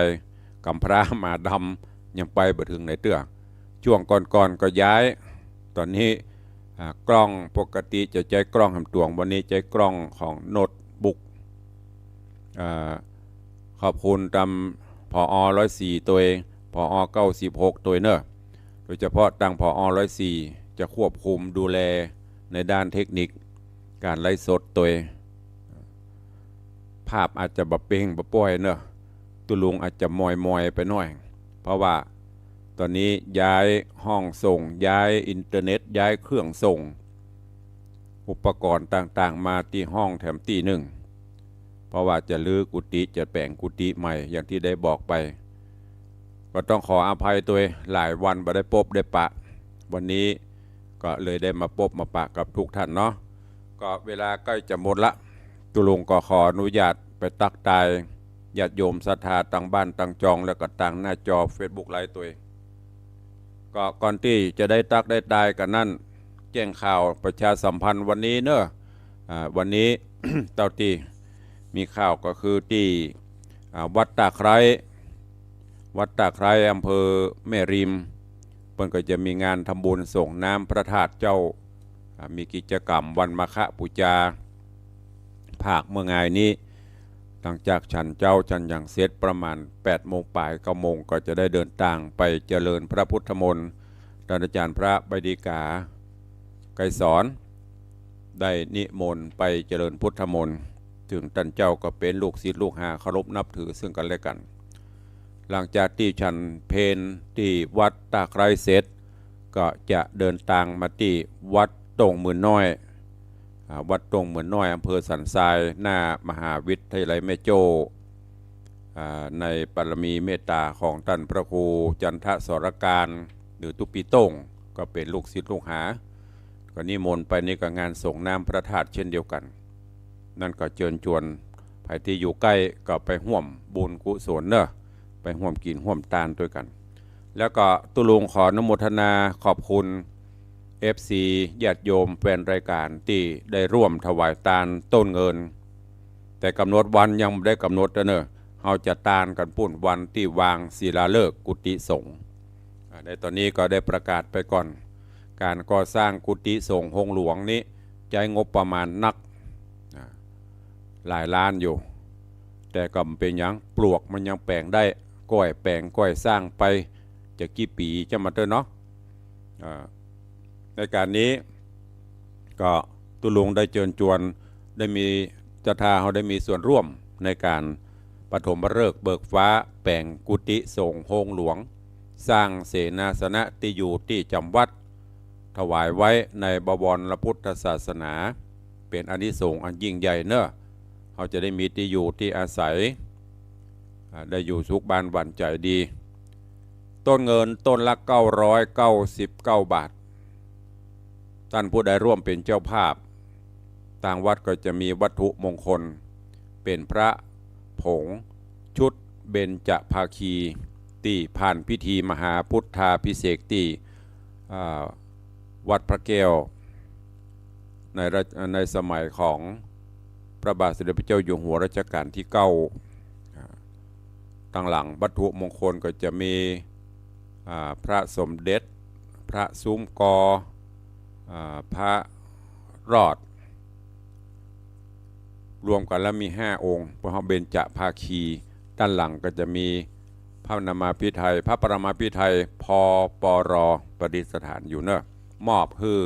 ก๋ำพร้าหมาดำยังไปบ่เถิงไหนเตื้อ ช่วงก่อนๆ ก็ย้าย ต๋อนนี้ อ่า กล้องปกติจะใจ๊กล้องแหมตวง วันนี้ใจ๊กล้องของโน้ตบุ๊ก อ่า ขอบคุณตาง ผอ ร้อยสี่ ตวย ผอ เก้าสิบหก ตวยเนาะ โดยเฉพาะตาง ผอ ร้อยสี่ จะควบคุมดูแลในด้านเทคนิคก๋านไลฟ์สดตวย ภาพอาจจะบ่เปล่งบ่ป้อยเนาะ ตุ๊ลุงอาจจะมอยๆ ไปหน้อย เพราะว่าต๋อนนี้ย้ายห้องส่ง ย้ายอินเทอร์เน็ต ย้ายเครื่องส่ง อุปกรณ์ต่างๆ มาตี้ห้องแถมตี้นึ่ง เพราะว่าจะรื้อกุฏิ จะแป๋งกุฏิใหม่ อย่างตี้ได้บอกไป ก็ต้องขออภัยตวย หลายวันบ่ได้ปบได้ปะ วันนี้ก็เลยได้มาปบมาปะกับทุกท่านเนาะ ก็เวลาใก้จะหมดละ ตุ๊ลุงก็ขออนุญาตไปตั๊กตายญาติโยมศรัทธาตางบ้านตางจอง แล้วก็ตางหน้าจอเฟซบุ๊กไลฟ์ตวย ก็ก่อนตี้จะได้ตั๊กได้ตายกั๋นนั้น แจ้งข่าวประชาสัมพันธ์วันนี้เนาะ อ่า วันนี้ เต้าตี้มีข่าวก็คือตี้ อ่า วัดตาไคร้ วัดตาไคร้ อำเภอแม่ริม เปิ้นก็จะมีงานทำบุญส่งน้ำพระธาตุเจ้า อ่า มีกิจกรรมวันมาฆบูชา ภาคเมื่องายนี้ หลังจากฉันเจ๊าฉันหยังเสร็จประมาณแปดโมงป๋าย เก้าโมง ก็จะได้เดินตางไปเจริญพระพุทธมนต์ ต้านอาจ๋ารย์พระใบดีก๋า ไกรสอน ได้นิมนต์ไปเจริญพุทธมนต์ ซึ่งต้านเจ้าก็เป๋นลูกศิษย์ลูกหาเคารพนับถือซึ่งกั๋นและกั๋น หลังจากตี้ฉันเพลตี้วัดตาไคร้เสร็จ ก็จะเดินตางมาตี้วัดต้งหมื่นน้อย อ่า วัดต้งหมื่นน้อย อำเภอสันทราย หน้ามหาวิทยาลัยแม่โจ้ อ่า ในบารมีเมตตาของต้านพระครูจันทสรการ หรือตุ๊ปี้โต้ง ก็เป๋นลูกศิษย์ลูกหา ก็นิมนต์ไปนี่ก็งานส่งน้ำพระธาตุเช่นเดียวกั๋น นั้นก็เจิญจวน ใผตี้อยู่ใก้ก็ไปฮ่วมบุญกุศลเนาะ ไปฮ่วมกิ๋นฮ่วมตานตวยกั๋น แล้วก็ตุ๊ลุงขออนุโมทนาขอบคุณ เอฟซี ญาติโยมแฟนรายก๋านตี้ได้ร่วมถวายตานต้นเงิน แต่ก๋ำหนดวันยังบ่ได้ก๋ำหนดเนาะ เฮาจะตานกั๋นปู๊นวันตี้วางศิลาฤกษ์กุฏิสงฆ์ อ่า ในต๋อนนี้ก็ได้ประกาศไปก่อน ก๋านก่อสร้างกุฏิสงฆ์โฮงหลวงนี้ใจ๊งบประมาณนัก อ่า หลายล้านอยู่ แต่ก็บ่เป๋นหยัง ปลวกมันยังแป๋งได้ ก้อยแป๋งก้อยสร้างไป จะกี่ปี๋จะมาเต๊อะเนาะ อ่า ในก๋านนี้ก็ตุ๊ลุงได้เจิญจวน ได้มีศรัทธาเฮาได้มีส่วนร่วมในก๋านปฐมฤกษ์เบิกฟ้าแป๋งกุฏิสงฆ์โฮงหลวง สร้างเสนาสนะตี้อยู่ตี้จ๋ำวัด ถวายไว้ในบวรพุทธศาสนา เป๋นอานิสงส์อันยิ่งใหญ่เนาะ เฮาจะได้มีตี้อยู่ตี้อาศัย อ่า ได้อยู่สุขบานหวั่นใจ๋ดี ต้นเงินต้นละเก้าร้อยเก้าสิบเก้าบาท ต้านผู้ใดร่วมเป๋นเจ้าภาพ ตางวัดก็จะมีวัตถุมงคล เป๋นพระผงชุดเบญจภาคี ตี้ผ่านพิธีมหาพุทธาภิเษกตี้ อ่า วัดพระแก้ว ในรัช- ในสมัยของพระบาทสมเด็จพระเจ้าอยู่หัวรัชกาลตี้เก้า อ่า ตางหลังวัตถุมงคลก็จะมี อ่า พระสมเด็จ พระสุมกอ อ่า พระรอด รวมกั๋นแล้วมีห้าองค์ เปิ้นฮ้องเบญจภาคี ด้านหลังก็จะมีพระนามาภิไธย พระปรมาภิไธย พ.ป.ร. ประดิษฐานอยู่เนาะ มอบหื้อ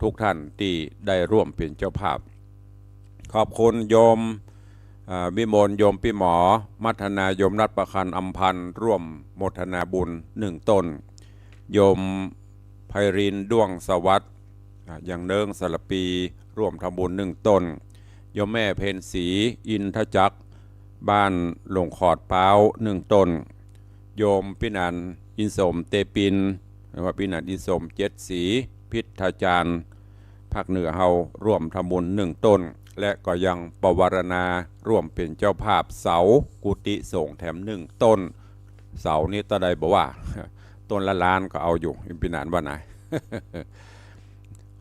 ทุกท่านตี้ได้ร่วมเป๋นเจ้าภาพ ขอบคุณโยม อ่า วิมล โยมปี้หมอ มัทนา โยมนัดประคัน อำพันธ์ ร่วมโมทนาบุญหนึ่งต้น โยมไพรินทร์ ด้วงสวัสดิ์ อ่า ยังเนิ้ง สารภี ร่วมทำบุญหนึ่งต้น โยมแม่เพ็ญศรี อินทจักร บ้านหลวงขอดพร้าวหนึ่งต้น โยมปี้หนาน อินสม เตปิน หรือว่าปี้หนาน อินสม เจ็ดสี พิทยาจารย์ ภาคเหนือเฮาร่วมทำบุญหนึ่งต้น และก็ยังปวารณาร่วมเป๋นเจ้าภาพเสากุฏิสงฆ์แถมหนึ่งต้น เสานี้เต้าใดบ่ว่า ต้นละล้านก็เอาอยู่ ปี้หนานว่าไง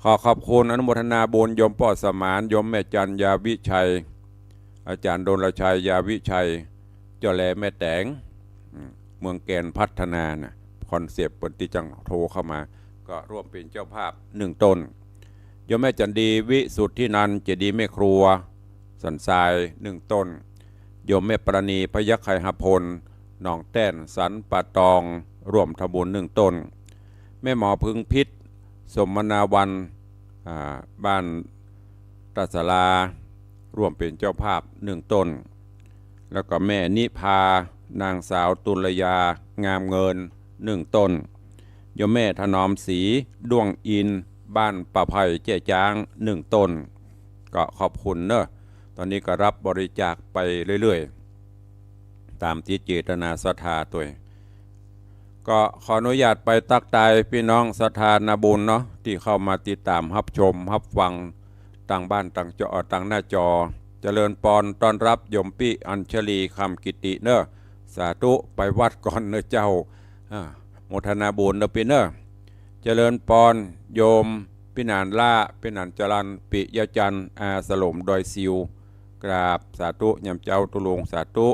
ขอขอบคุณอนุโมทนาบุญโยมป้อสมาน โยมแม่จันยาวิชัย อาจารย์ดลชัยยาวิชัย เจ้าแลแม่แต๋ง อืม เมืองแกนพัฒนาน่ะ คอนเซปต์เปิ้นตี้จังโทรเข้ามา ก็ร่วมเป๋นเจ้าภาพหนึ่งต้น โยมแม่จันดี วิสุทธินันท์ เจดีย์แม่ครัว สันทรายหนึ่งต้น โยมแม่ปราณี พยัคฆ์ไคหพล หนองแต้น สันป่าตอง ร่วมทำบุญหนึ่งต้น แม่หมอพึงพิษ สมนาวัน อ่า บ้านตาสาลา ร่วมเป๋นเจ้าภาพหนึ่งต้น แล้วก็แม่นิพา นางสาวตุลยา งามเงิน หนึ่งต้น โยมแม่ถนอมศรี ด้วงอินทร์ บ้านป่าไผ่แจ้จ๊าง หนึ่งต้น ก็ขอบคุณเนอะ ตอนนี้ก็รับบริจาคไปเรื่อยๆ ต๋ามตี้เจตนาศรัทธาตวย ก็ขออนุญาตไปตั๊กตายปี้น้องศรัทธานาบุญเนาะ ตี้เข้ามาติดต๋ามฮับชมฮับฟัง ตางบ้านตางจอ เอ่อ ตางหน้าจอ เจริญปอน ต้อนฮับโยมปี้อัญชลี คำกิติเนอะ สาธุ ไปวัดก่อนเนอะเจ้า อ่า โมทนาบุญเนอะปี้เนอะ เจริญปอน โยมปี้หนานล้า ปี้หนานจรัญ ปิยะจันทร์ อาสลม ดอยซิว กราบสาธุ ยามเจ้าตุ๊ลุง สาธุ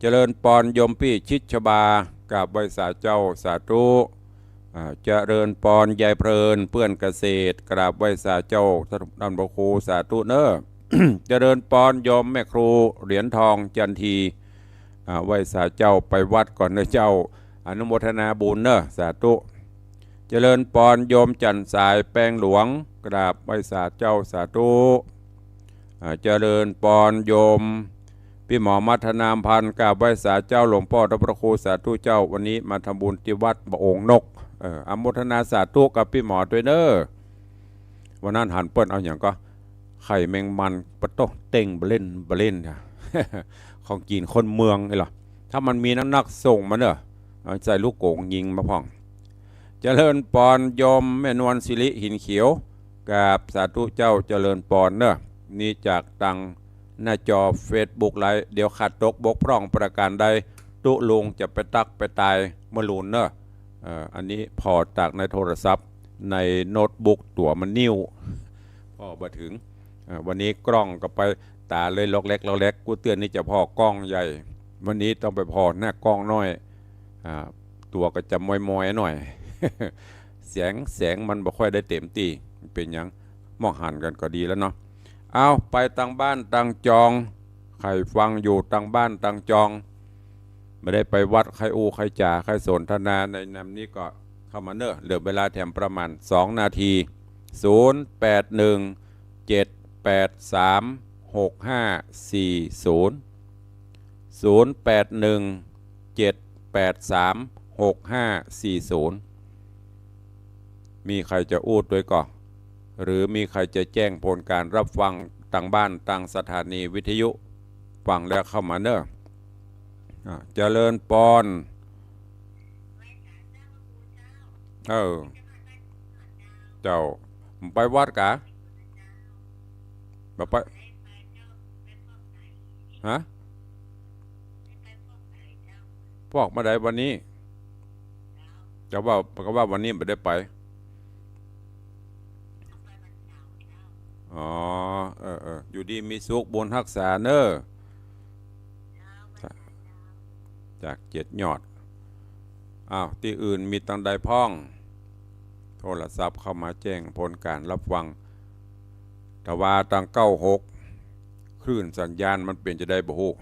เจริญปอน โยมปี้ชิดชบา กราบไหว้สาเจ้า สาธุ อ่า เจริญปอน ยายเพลิน เปื้อนเกษตร กราบไหว้สาเจ้า ท่านพระครู สาธุเนอะ เจริญปอน โยมแม่ครู เหรียญทอง จันที อ่า ไหว้สาเจ้า ไปวัดก่อนเนอะเจ้า อนุโมทนาบุญเนอะ สาธุ เจริญปอน โยมจันทร์สาย แปงหลวง กราบไหว้สาเจ้า สาธุ อ่า เจริญปอน โยมปี้หมอมัทนาอำพันธ์ กราบไหว้สาเจ้า หลวงป้อท่านพระครู สาธุเจ้า วันนี้มาทำบุญตี้วัดบ่าโอ่งนก เออ อนุโมทนาสาธุกับปี้หมอตวยเนอะ วันนั้นหันเปิ้นเอาหยังก็ ไข่แมงมัน ปะโต๊ะ เต้งบ่าเล่นบ่าเล่นค่ะ ของกิ๋นคนเมืองนี่เหรอ ถ้ามันมีนักๆ ส่งมาเนอะ เอาใส่ลูกโก๋งยิงมาพ่อง เจริญปอน โยมแม่นวลสิริ หินเขียว กราบสาธุเจ้า เจริญปอนเนอะ นี่จากตางหน้าจอเฟซบุ๊กไลฟ์ เดี๋ยวขาดตกบกพร่องประการใด ตุ๊ลุงจะไปตั๊กไปตายเมื่อลูนเนอะ เอ่อ อันนี้ผ่อจากในโทรศัพท์ ในโน้ตบุ๊กตั๋วมันนิ่ว ผ่อบ่ถึง อ่า วันนี้กล้องก็ไปต๋าเลยล็อกแล็กล็อกแล็ก กู้เตื้อนี่จะผ่อกล้องใหญ่ วันนี้ต้องไปผ่อหน้ากล้องน้อย อ่า ตั๋วก็จะมอยๆ หน่อย แสง แสงมันบ่ค่อยได้เต๋มตี้ เป๋นหยัง มองหันกั๋นก็ดีแล้วเนาะ เอา ไปตางบ้านตางจอง ใผฟังอยู่ตางบ้านตางจอง บ่ได้ไปวัด ใค่อู้ใค่จ๋า ใค่สนทนาในนามนี้ก็เข้ามาเนอะ เหลือเวลาแถมประมาณสองนาที ศูนย์แปดหนึ่ง เจ็ดแปดสาม หกห้าสี่ศูนย์ ศูนย์แปดหนึ่ง เจ็ดแปดสาม หกห้าสี่ศูนย์ มีใผจะอู้ตวยก่อ หรือมีใผจะแจ้งผลการฮับฟังตางบ้านตางสถานีวิทยุ ฟังแล้วเข้ามาเนอะ อ่า เจริญปอน เออ เจ้า ไปวัดกา บ่ไป ฮะ ฟอกเมื่อใดวันนี้ จะว่า ก็ว่าวันนี้บ่ได้ไป อ๋อ เออ เออ อยู่ดีมีสุข บุญฮักษาเนอะ จากเจ็ดยอด อ้าว ตี้อื่นมีตางใดพ่อง โทรศัพท์เข้ามาแจ้งผลการฮับฟัง แต่ว่าตางเก้าหก คลื่นสัญญาณมันเป๋นจะใดบ่ฮู้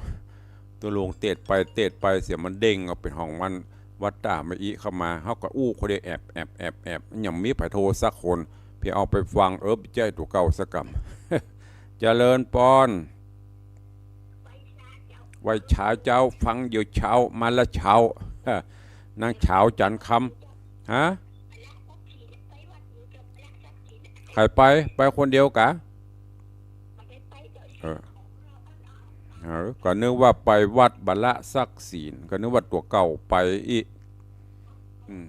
ตุ๊ลุงเตดไปเตดไปเสียงมันเด้งออกเป๋นของมัน วัตตามาอิเข้ามา เฮาก็อู้คนเดียวแอบ แอบ แอบ แอบ ยังมีใผโทรสักคน เพียงเอาไปฟัง เออ บ่ใจ้ตั๋วเก่าสักกำ เจริญปอน ไหว้เช้าเจ้า ฟังอยู่เช้า มาละเช้า นางเช้าจันทร์คำ ฮะ ใผไป ไปคนเดียวกะ เออ เออ ก็นึกว่าไปวัดบาละศักดิ์ศีล ก็นึกว่าตั๋วเก่าไปอี้ อืม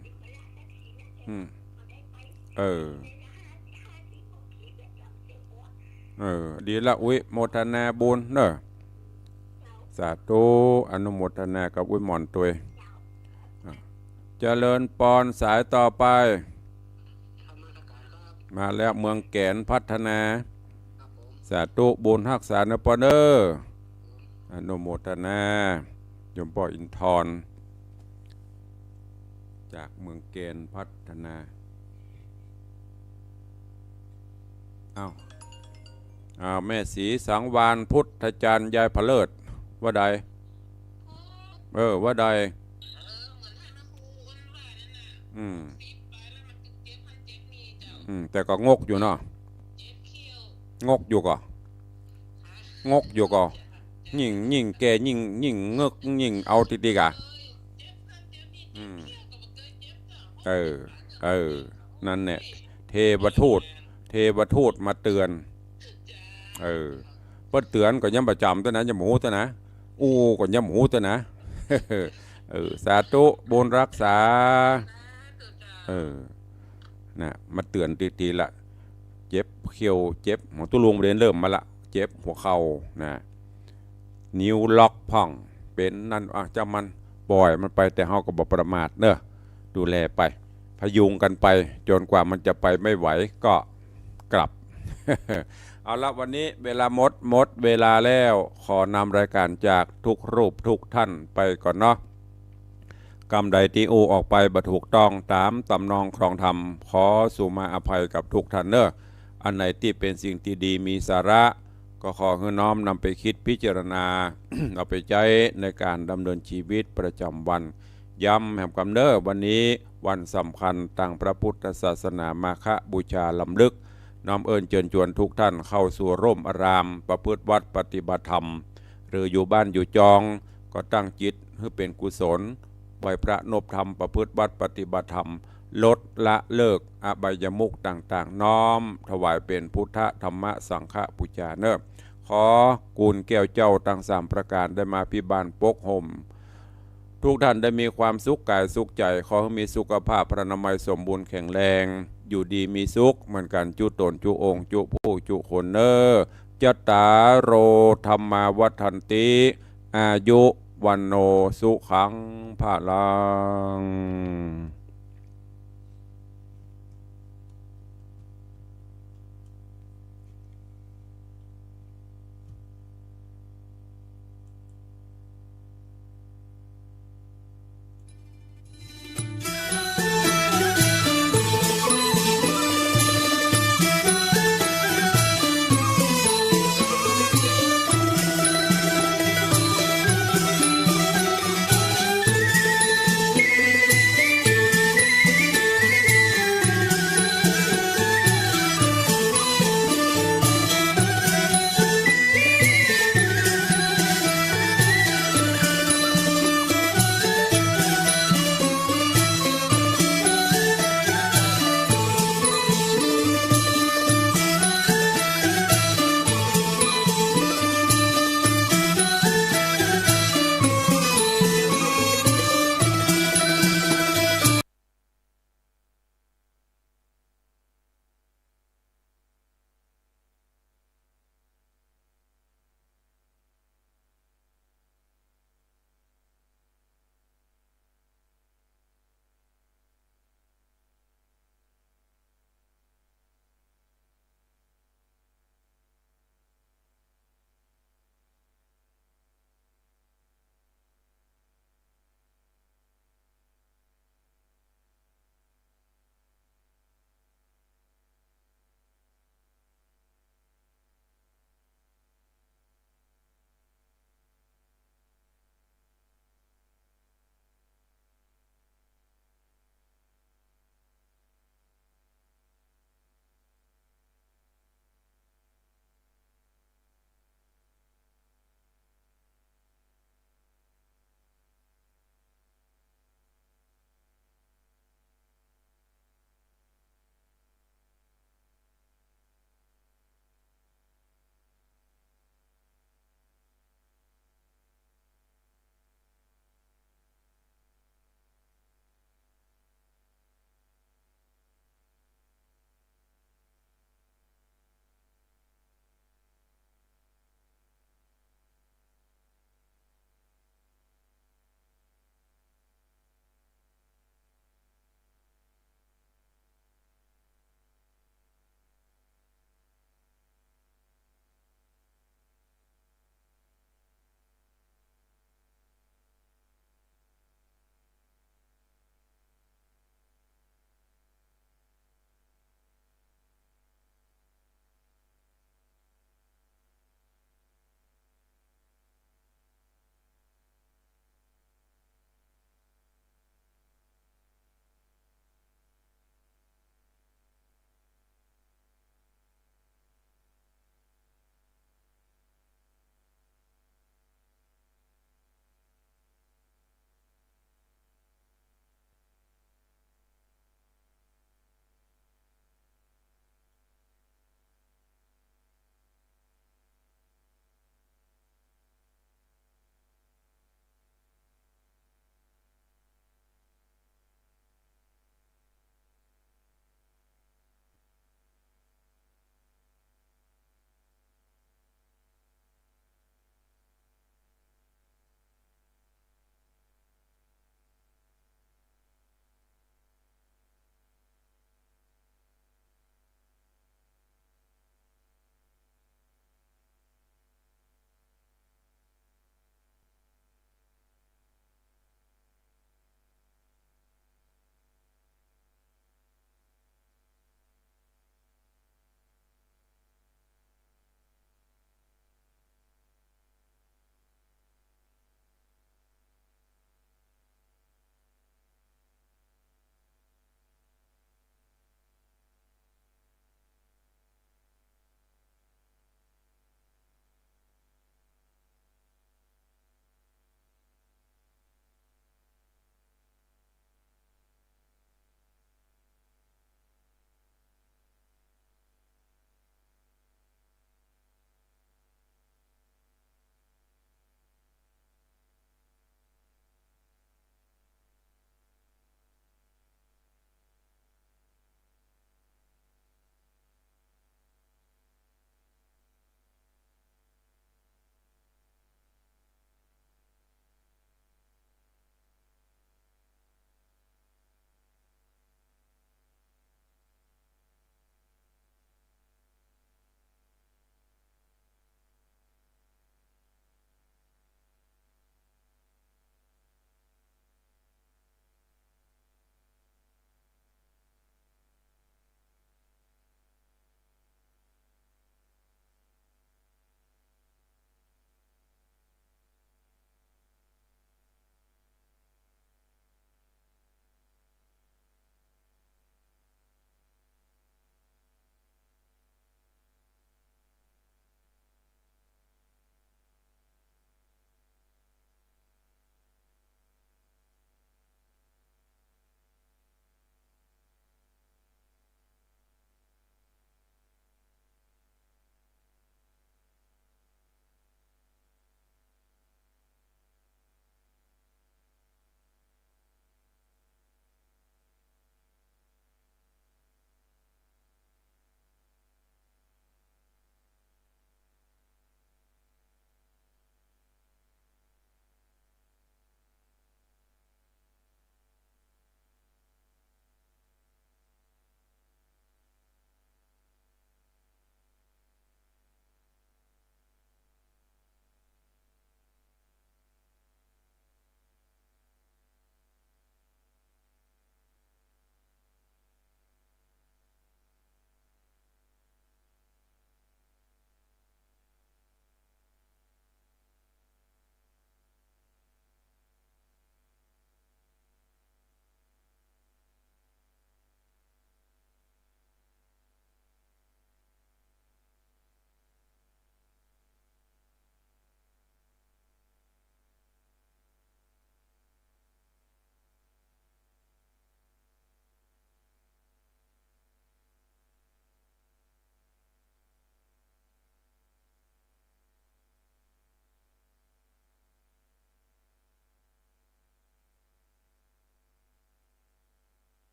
อืม เออ เออ ดีละ อุ๊ย โมทนาบุญเนอะ สาธุ อนุโมทนากับอุ๊ยหม่อนตวย อ่ะ เจริญปอน สายต่อไป มาแล้ว เมืองแกนพัฒนา สาธุ บุญฮักษาเนอะปอนเนอะ อนุโมทนา โยมป้ออินทร์ จากเมืองแกนพัฒนา อ้าว อ้าว แม่ศรีสังวาลย์ พุทธจารย์ ยายผะเลิศ ว่าใด เออ ว่าใด อืม อืม แต่ก็งกอยู่เนาะ งกอยู่ก่อ งกอยู่ก่อ ยิ่ง ยิ่งแก่ ยิ่ง ยิ่งเงือก ยิ่งเอาติดๆ อ่ะ อืม เออ เออ นั่นแหละ เทวทูต เทวทูตมาเตือน เออ เปิ้นเตือนก็ยังบ่จ๋ำตั๊วนะ ยังบ่ฮู้ตั๊วนะ อู้ก็ยังบ่ฮู้ตั๊วนะ เออ สาธุ บุญฮักษา เออ นะ มาเตือนตี้ๆ ละ เจ็บเข่า เจ็บหัว ตุ๊ลุงบ่ได้เริ่มมาละ เจ็บหัวเข่า นะ นิ้วล็อกพ่อง เป๋นนั่น อ่ะ จ้างมัน ป่อยมันไป แต่เฮาก็บ่ประมาทเนอะ ดูแลไป พยุงกันไป จ๋นกว่ามันจะไปไม่ไหวก็กลับ เอาละ วันนี้เวลาหมด หมดเวลาแล้ว ขอนำรายการจากทุกรูปทุกท่านไปก่อนเนาะ กำใดตี้อู้ออกไปบ่ถูกต้องต๋ามตำนองครองธรรม ขอสุมาอภัยกับทุกท่านเนอะ อันไหนตี้เป๋นสิ่งตี้ดีมีสาระ ก็ขอหื้อน้อมนำไปคิดพิจารณา เอาไปใจ๊ในก๋านดำเนินชีวิตประจ๋ำวัน ย้ำแหมกำเนอะ วันนี้วันสำคัญตางพระพุทธศาสนา มาฆบูชาลำลึก น้อมเอิ้นเจิญจวนทุกท่านเข้าสู่ร่มอาราม ประพฤติวัตรปฏิบัติธรรม หรืออยู่บ้านอยู่จอง ก็ตั้งจิตหื้อเป๋นกุศล ไหว้พระนบธรรม ประพฤติวัตรปฏิบัติธรรม ลดละเลิกอบายมุขต่างๆ น้อมถวายเป๋นพุทธธรรมสังฆบูชาเนอะ ขอกูณแก้วเจ้าตังสามประก๋านได้มาภิบาลปกห่ม ทุกท่านได้มีความสุขก๋ายสุขใจ๋ ขอหื้อมีสุขภาพพรรณนามัยสมบูรณ์แข็งแรง อยู่ดีมีสุขเหมือนกั๋นจุ๊ต๋นจุ๊องค์จุ๊ผู้จุ๊คนเนอะ จัตตาโร ธัมมา วัฑฒันติ อายุ วัณโณ สุขัง พลัง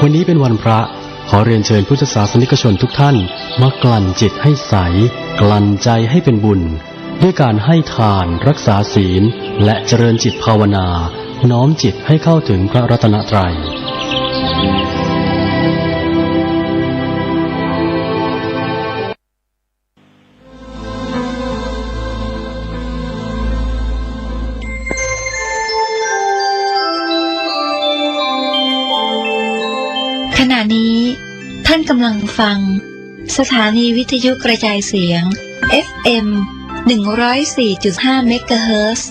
วันนี้เป็นวันพระ ขอเรียนเชิญพุทธศาสนิกชนทุกท่าน มากลั่นจิตให้ใส กลั่นใจให้เป็นบุญ ด้วยการให้ทาน รักษาศีล และเจริญจิตภาวนา น้อมจิตให้เข้าถึงพระรัตนตรัย ขณะนี้ท่านกำลังฟังสถานีวิทยุกระจายเสียง เอฟเอ็ม หนึ่งร้อยสี่จุดห้า เมกะเฮิรตซ์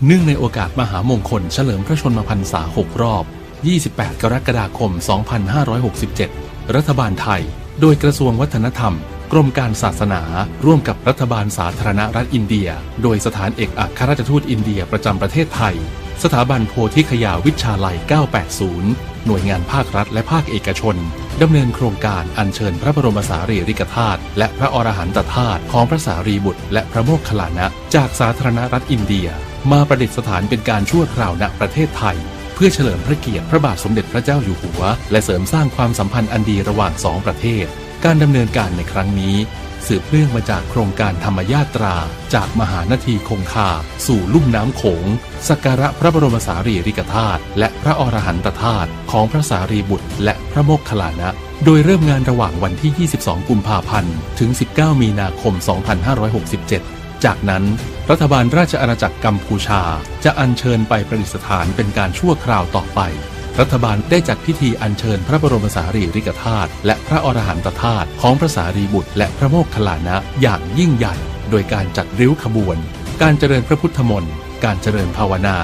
เนื่องในโอกาสมหามงคลเฉลิมพระชนมพรรษาหกรอบ ยี่สิบแปด กรกฎาคม สองพันห้าร้อยหกสิบเจ็ด รัฐบาลไทย โดยกระทรวงวัฒนธรรม กรมการศาสนา ร่วมกับรัฐบาลสาธารณรัฐอินเดีย โดยสถานเอกอัครราชทูตอินเดียประจำประเทศไทย สถาบันโพธิคยาวิชาลัย เก้าแปดศูนย์ หน่วยงานภาครัฐและภาคเอกชน ดำเนินโครงการอัญเชิญพระบรมสารีริกธาตุ และพระอรหันตธาตุของพระสารีบุตรและพระโมคคัลลานะ จากสาธารณรัฐอินเดีย มาประดิษฐานเป็นการชั่วคราว ณ ประเทศไทย เพื่อเฉลิมพระเกียรติพระบาทสมเด็จพระเจ้าอยู่หัว และเสริมสร้างความสัมพันธ์อันดีระหว่างสองประเทศ การดำเนินการในครั้งนี้ สืบเนื่องมาจากโครงการธรรมยาตรา จากมหานาทีคงคา สู่ลุ่มน้ำโขง สักการะพระบรมสารีริกธาตุ และพระอรหันตธาตุของพระสารีบุตรและพระโมคคัลลานะ โดยเริ่มงานระหว่างวันที่ ยี่สิบสอง กุมภาพันธ์ ถึง สิบเก้า มีนาคม สองพันห้าร้อยหกสิบเจ็ด จากนั้น รัฐบาลราชอาณาจักรกัมพูชา จะอัญเชิญไปประดิษฐานเป็นการชั่วคราวต่อไป รัฐบาลได้จัดพิธีอัญเชิญพระบรมสารีริกธาตุ และพระอรหันตธาตุของพระสารีบุตรและพระโมคคัลลานะอย่างยิ่งใหญ่ โดยการจัดริ้วขบวน การเจริญพระพุทธมนต์ การเจริญภาวนา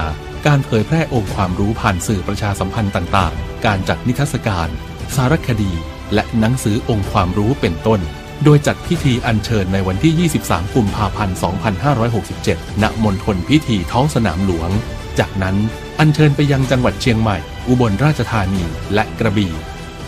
การเผยแพร่องค์ความรู้ผ่านสื่อประชาสัมพันธ์ต่างๆ การจัดนิทรรศการ สารคดี และหนังสือองค์ความรู้เป็นต้น โดยจัดพิธีอัญเชิญในวันที่ ยี่สิบสาม กุมภาพันธ์ สองพันห้าร้อยหกสิบเจ็ด ณ มณฑลพิธีท้องสนามหลวง จากนั้นอัญเชิญไปยังจังหวัดเชียงใหม่ อุบลราชธานี และกระบี่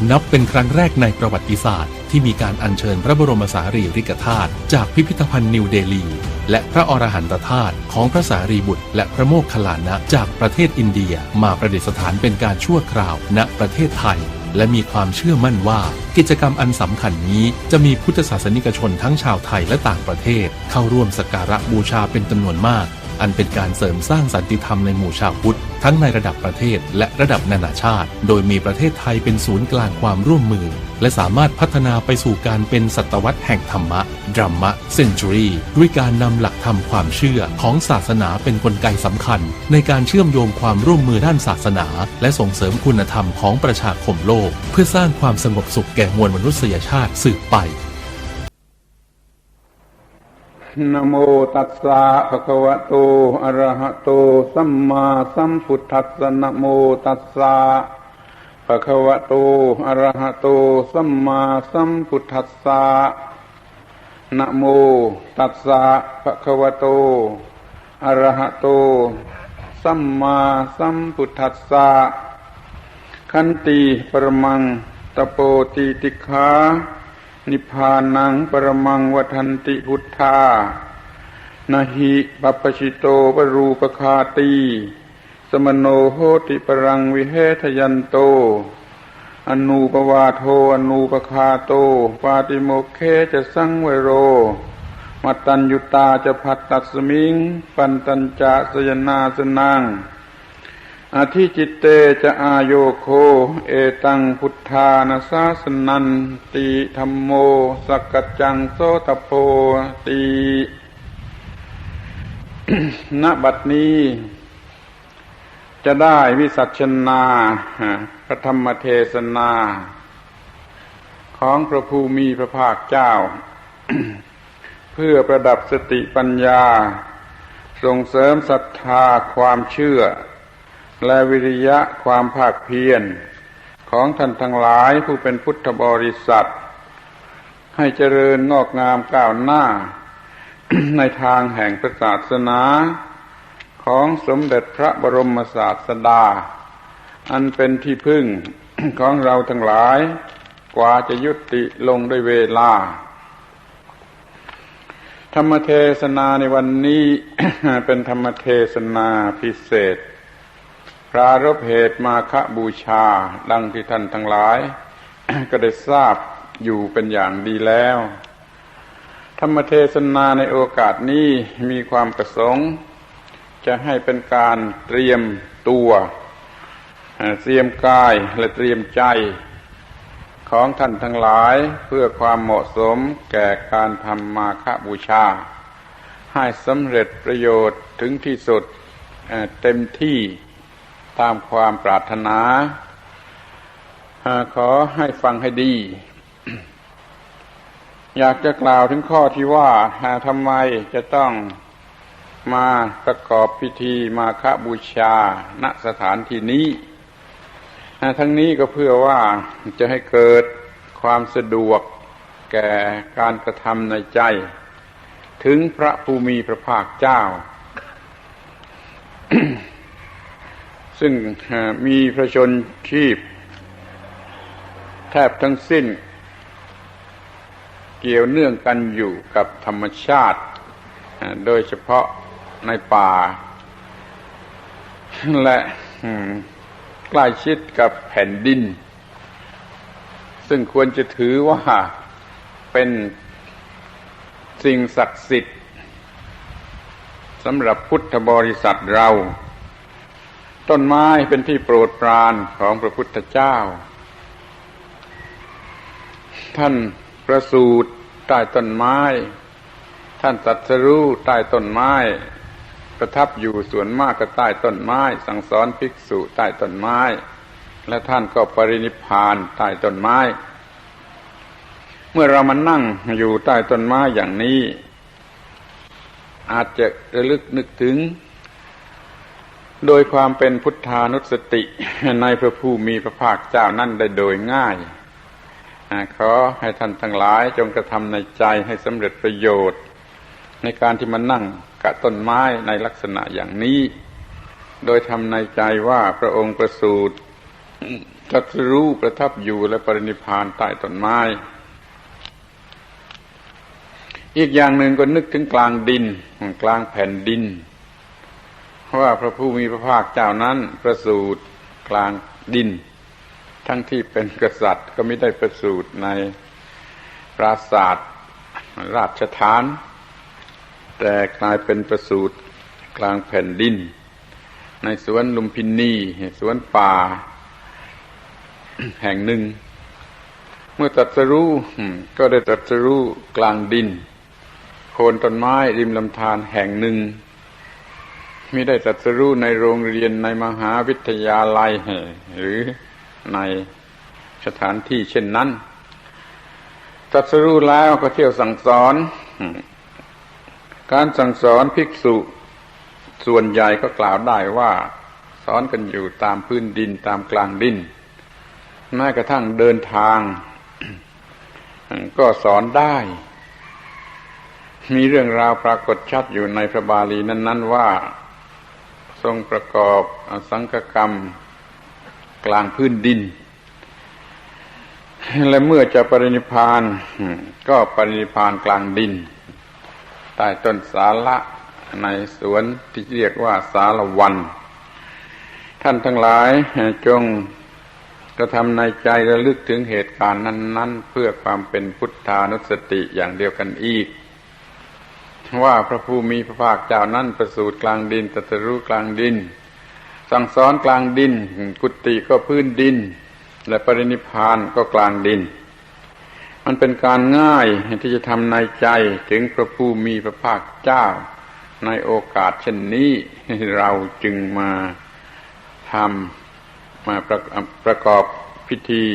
นับเป็นครั้งแรกในประวัติศาสตร์ที่มีการอัญเชิญพระบรมสารีริกธาตุจากพิพิธภัณฑ์นิวเดลี และพระอรหันตธาตุของพระสารีบุตรและพระโมคคัลลานะจากประเทศอินเดียมาประดิษฐานเป็นการชั่วคราว ณ ประเทศไทย และมีความเชื่อมั่นว่ากิจกรรมอันสำคัญนี้จะมีพุทธศาสนิกชนทั้งชาวไทยและต่างประเทศเข้าร่วมสักการะบูชาเป็นจำนวนมาก อันเป็นการเสริมสร้างสันติธรรมในหมู่ชาวพุทธ ทั้งในระดับประเทศและระดับนานาชาติ โดยมีประเทศไทยเป็นศูนย์กลางความร่วมมือ และสามารถพัฒนาไปสู่การเป็นศตวรรษแห่งธรรมะ Dharma Century ด้วยการนำหลักธรรมความเชื่อของศาสนาเป็นกลไกสำคัญในการเชื่อมโยงความร่วมมือด้านศาสนา และส่งเสริมคุณธรรมของประชาคมโลก เพื่อสร้างความสงบสุขแก่มวลมนุษยชาติสืบไป Namo tassa bhagavato arahato sammāsambuddhassa. Namo tassa bhagavato arahato sammāsambuddhassa. Namo tassa bhagavato arahato sammāsambuddhassa. Khanti paramaṃ tapo titikkhā nibbānaṃ paramaṃ vadanti buddhā. Na hi pabbajito parūpaghātī samaṇo hoti paraṃ vihetayanto anūpavādo anūpaghāto pātimokkhe ca saṃvaro. Mataññutā ca bhattasmiṃ pantañca sayanāsanaṃ adhicitte ca āyogo etaṃ buddhāna sāsananti. Dhammo sakaccaṃ sotabboti. ณ บัดนี้จะได้วิสัชนาพระธรรมเทศนาของพระผู้มีพระภาคเจ้า เพื่อประดับสติปัญญา ส่งเสริมศรัทธาความเชื่อ และวิริยะความภาคเพียรของท่านทั้งหลายผู้เป็นพุทธบริษัท ให้เจริญงอกงามก้าวหน้า ในทางแห่งพระศาสนาของสมเด็จพระบรมศาสดา อันเป็นที่พึ่งของเราทั้งหลาย กว่าจะยุติลงด้วยเวลา ธรรมเทศนาในวันนี้ เป็นธรรมเทศนาพิเศษ พ ปรารภเหตุมาฆบูชา ดังที่ท่านทั้งหลาย ก็ได้ทราบอยู่เป็นอย่างดีแล้ว ธรรมเทศนาในโอกาสนี้มีความประสงค์ จะให้เป็นการเตรียมตัว เอ่อ เตรียมกายและเตรียมใจ ของท่านทั้งหลาย เพื่อความเหมาะสมแก่การทำมาฆบูชา ให้สำเร็จประโยชน์ถึงที่สุด เอ่อ เต็มที่ตามความปรารถนา เอ่อ ขอให้ฟังให้ดี อยากจะกล่าวถึงข้อที่ว่า เอ่อ ทำไมจะต้องมาประกอบพิธีมาฆบูชา ณ สถานที่นี้ เอ่อ ทั้งนี้ก็เพื่อว่าจะให้เกิดความสะดวกแก่การกระทำในใจ ถึงพระผู้มีพระภาคเจ้า ซึ่ง เอ่อ มีพระชนม์ชีพแทบทั้งสิ้น เกี่ยวเนื่องกันอยู่กับธรรมชาติ เอ่อ โดยเฉพาะในป่า และ อืม ใกล้ชิดกับแผ่นดิน ซึ่งควรจะถือว่าเป็นสิ่งศักดิ์สิทธิ์สำหรับพุทธบริษัทเรา ต้นไม้เป็นที่โปรดปรานของพระพุทธเจ้า ท่านประสูติใต้ต้นไม้ ท่านตรัสรู้ใต้ต้นไม้ ประทับอยู่ส่วนมากก็ใต้ต้นไม้ สั่งสอนภิกษุใต้ต้นไม้ และท่านก็ปรินิพพานใต้ต้นไม้ เมื่อเรามานั่งอยู่ใต้ต้นไม้อย่างนี้ อาจจะระลึกนึกถึง โดยความเป็นพุทธานุสติ ในพระผู้มีพระภาคเจ้านั้นได้โดยง่าย อ่า ขอให้ท่านทั้งหลายจงกระทำในใจให้สำเร็จประโยชน์ ในการที่มานั่งกะต้นไม้ในลักษณะอย่างนี้ โดยทำในใจว่าพระองค์ประสูติ ตรัสรู้ ประทับอยู่ และปรินิพพานใต้ต้นไม้ อีกอย่างหนึ่งก็นึกถึงกลางดิน กลางแผ่นดิน ว่าพระผู้มีพระภาคเจ้านั้นประสูติกลางดิน ทั้งที่เป็นกษัตริย์ก็มิได้ประสูติในปราสาทราชฐาน แต่กลายเป็นประสูติกลางแผ่นดิน ในสวนลุมพินี สวนป่าแห่งหนึ่ง เมื่อตรัสรู้ อืม ก็ได้ตรัสรู้กลางดิน โคนต้นไม้ริมลำธารแห่งหนึ่ง มิได้ตรัสรู้ในโรงเรียน ในมหาวิทยาลัย หรือในสถานที่เช่นนั้น ตรัสรู้แล้วก็เที่ยวสั่งสอน การสั่งสอนภิกษุส่วนใหญ่ก็กล่าวได้ว่าสอนกันอยู่ตามพื้นดิน ตามกลางดิน แม้กระทั่งเดินทาง ก็สอนได้ มีเรื่องราวปรากฏชัดอยู่ในพระบาลีนั้นๆ ว่า ทรงประกอบอสังคกรรมกลางพื้นดิน และเมื่อจะปรินิพพาน ก็ปรินิพพานกลางดิน ใต้ต้นสาละ ในสวนที่เรียกว่าสาละวัน ท่านทั้งหลายจงกระทำในใจระลึกถึงเหตุการณ์นั้นๆ เพื่อความเป็นพุทธานุสติอย่างเดียวกันอีก ว่าพระผู้มีพระภาคเจ้านั้นประสูติกลางดิน ตรัสรู้กลางดิน สั่งสอนกลางดิน กุฏิก็พื้นดิน และปรินิพพานก็กลางดิน มันเป็นการง่ายที่จะทำในใจถึงพระผู้มีพระภาคเจ้า ในโอกาสเช่นนี้ เราจึงมาทำ มาประ- ประกอบพิธี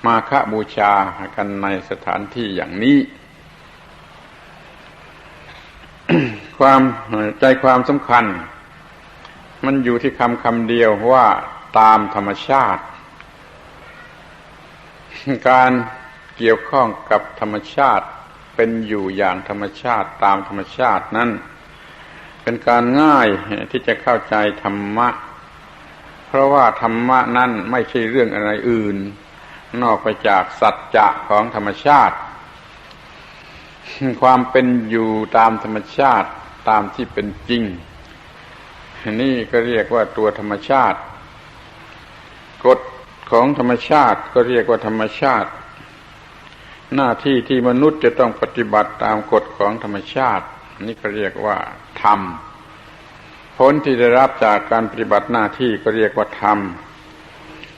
มาฆบูชากันในสถานที่อย่างนี้ ความ- ใจความสำคัญ มันอยู่ที่คำคำเดียวว่าตามธรรมชาติ การเกี่ยวข้องกับธรรมชาติ เป็นอยู่อย่างธรรมชาติ ตามธรรมชาตินั้น เป็นการง่ายที่จะเข้าใจธรรมะ เพราะว่าธรรมะนั้นไม่ใช่เรื่องอะไรอื่น นอกไปจากสัจจะของธรรมชาติ ความเป็นอยู่ตามธรรมชาติ ตามที่เป็นจริง นี่ก็เรียกว่าตัวธรรมชาติ กฎของธรรมชาติก็เรียกว่าธรรมชาติ หน้าที่ที่มนุษย์จะต้องปฏิบัติตามกฎของธรรมชาติ นี่ก็เรียกว่าธรรม ผลที่ได้รับจากการปฏิบัติหน้าที่ก็เรียกว่าธรรม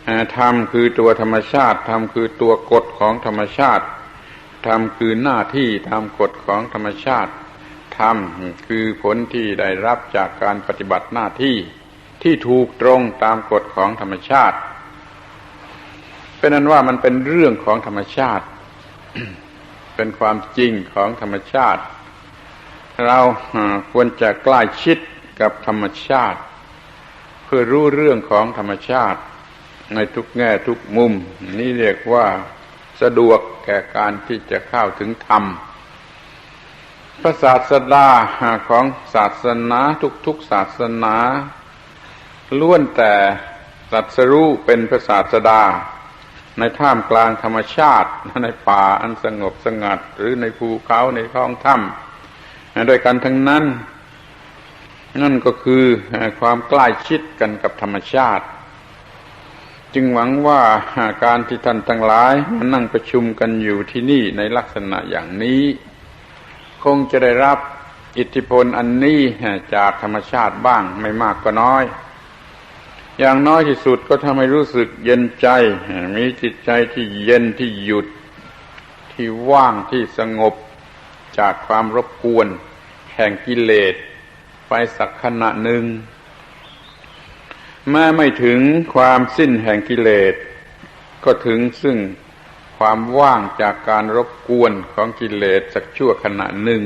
เอ่อ ธรรมคือตัวธรรมชาติ ธรรมคือตัวกฎของธรรมชาติ ธรรมคือหน้าที่ตามกฎของธรรมชาติ ธรรมคือผลที่ได้รับจากการปฏิบัติหน้าที่ที่ถูกตรงตามกฎของธรรมชาติ เป็นอันว่ามันเป็นเรื่องของธรรมชาติ เป็นความจริงของธรรมชาติ เรา เอ่อ ควรจะใกล้ชิดกับธรรมชาติ เพื่อรู้เรื่องของธรรมชาติในทุกแง่ทุกมุม นี้เรียกว่าสะดวกแก่การที่จะเข้าถึงธรรม พระศาสดาของศาสนาทุกๆศาสนา ล้วนแต่ตรัสรู้เป็นพระศาสดา ในท่ามกลางธรรมชาติ ในป่าอันสงบสงัด หรือในภูเขาในท้องถ้ำ ด้วยกันทั้งนั้น นั่นก็คือความใกล้ชิดกันกับธรรมชาติ จึงหวังว่าการที่ท่านทั้งหลายมานั่งประชุมกันอยู่ที่นี่ในลักษณะอย่างนี้ คงจะได้รับอิทธิพลอันนี้จากธรรมชาติบ้าง ไม่มากก็น้อย อย่างน้อยที่สุดก็ทำให้รู้สึกเย็นใจ มีจิตใจที่เย็นที่หยุด ที่ว่างที่สงบจากความรบกวนแห่งกิเลสไปสักขณะหนึ่ง แม้ไม่ถึงความสิ้นแห่งกิเลส ก็ถึงซึ่งความว่างจากการรบกวนของกิเลสสักชั่วขณะหนึ่ง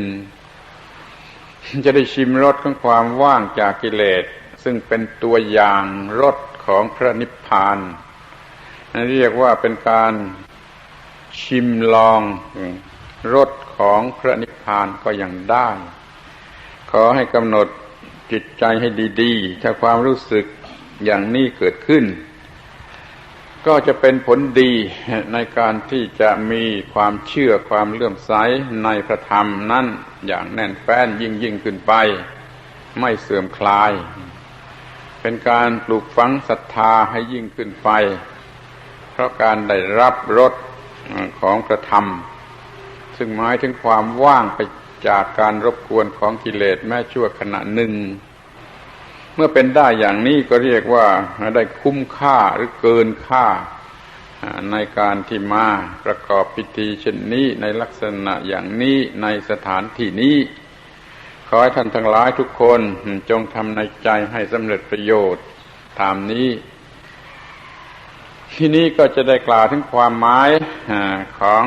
จะได้ชิมรสของความว่างจากกิเลส ซึ่งเป็นตัวอย่างรสของพระนิพพาน เรียกว่าเป็นการชิมลองรสของพระนิพพานก็ยังได้ ขอให้กำหนดจิตใจให้ดีๆ ถ้าความรู้สึกอย่างนี้เกิดขึ้น ก็จะเป็นผลดีในการที่จะมีความเชื่อความเลื่อมใสในพระธรรมนั้นอย่างแน่นแฟ้นยิ่งๆขึ้นไป ไม่เสื่อมคลาย เป็นการปลูกฝังศรัทธาให้ยิ่งขึ้นไป เพราะการได้รับรสของพระธรรม ซึ่งหมายถึงความว่างไปจากการรบกวนของกิเลสแม้ชั่วขณะหนึ่ง เมื่อเป็นได้อย่างนี้ก็เรียกว่าได้คุ้มค่าหรือเกินค่า ในการที่มาประกอบพิธีเช่นนี้ ในลักษณะอย่างนี้ ในสถานที่นี้ ขอให้ท่านทั้งหลายทุกคนจงทำในใจให้สำเร็จประโยชน์ตามนี้ ทีนี้ก็จะได้กล่าวถึงความหมาย อ่า ของ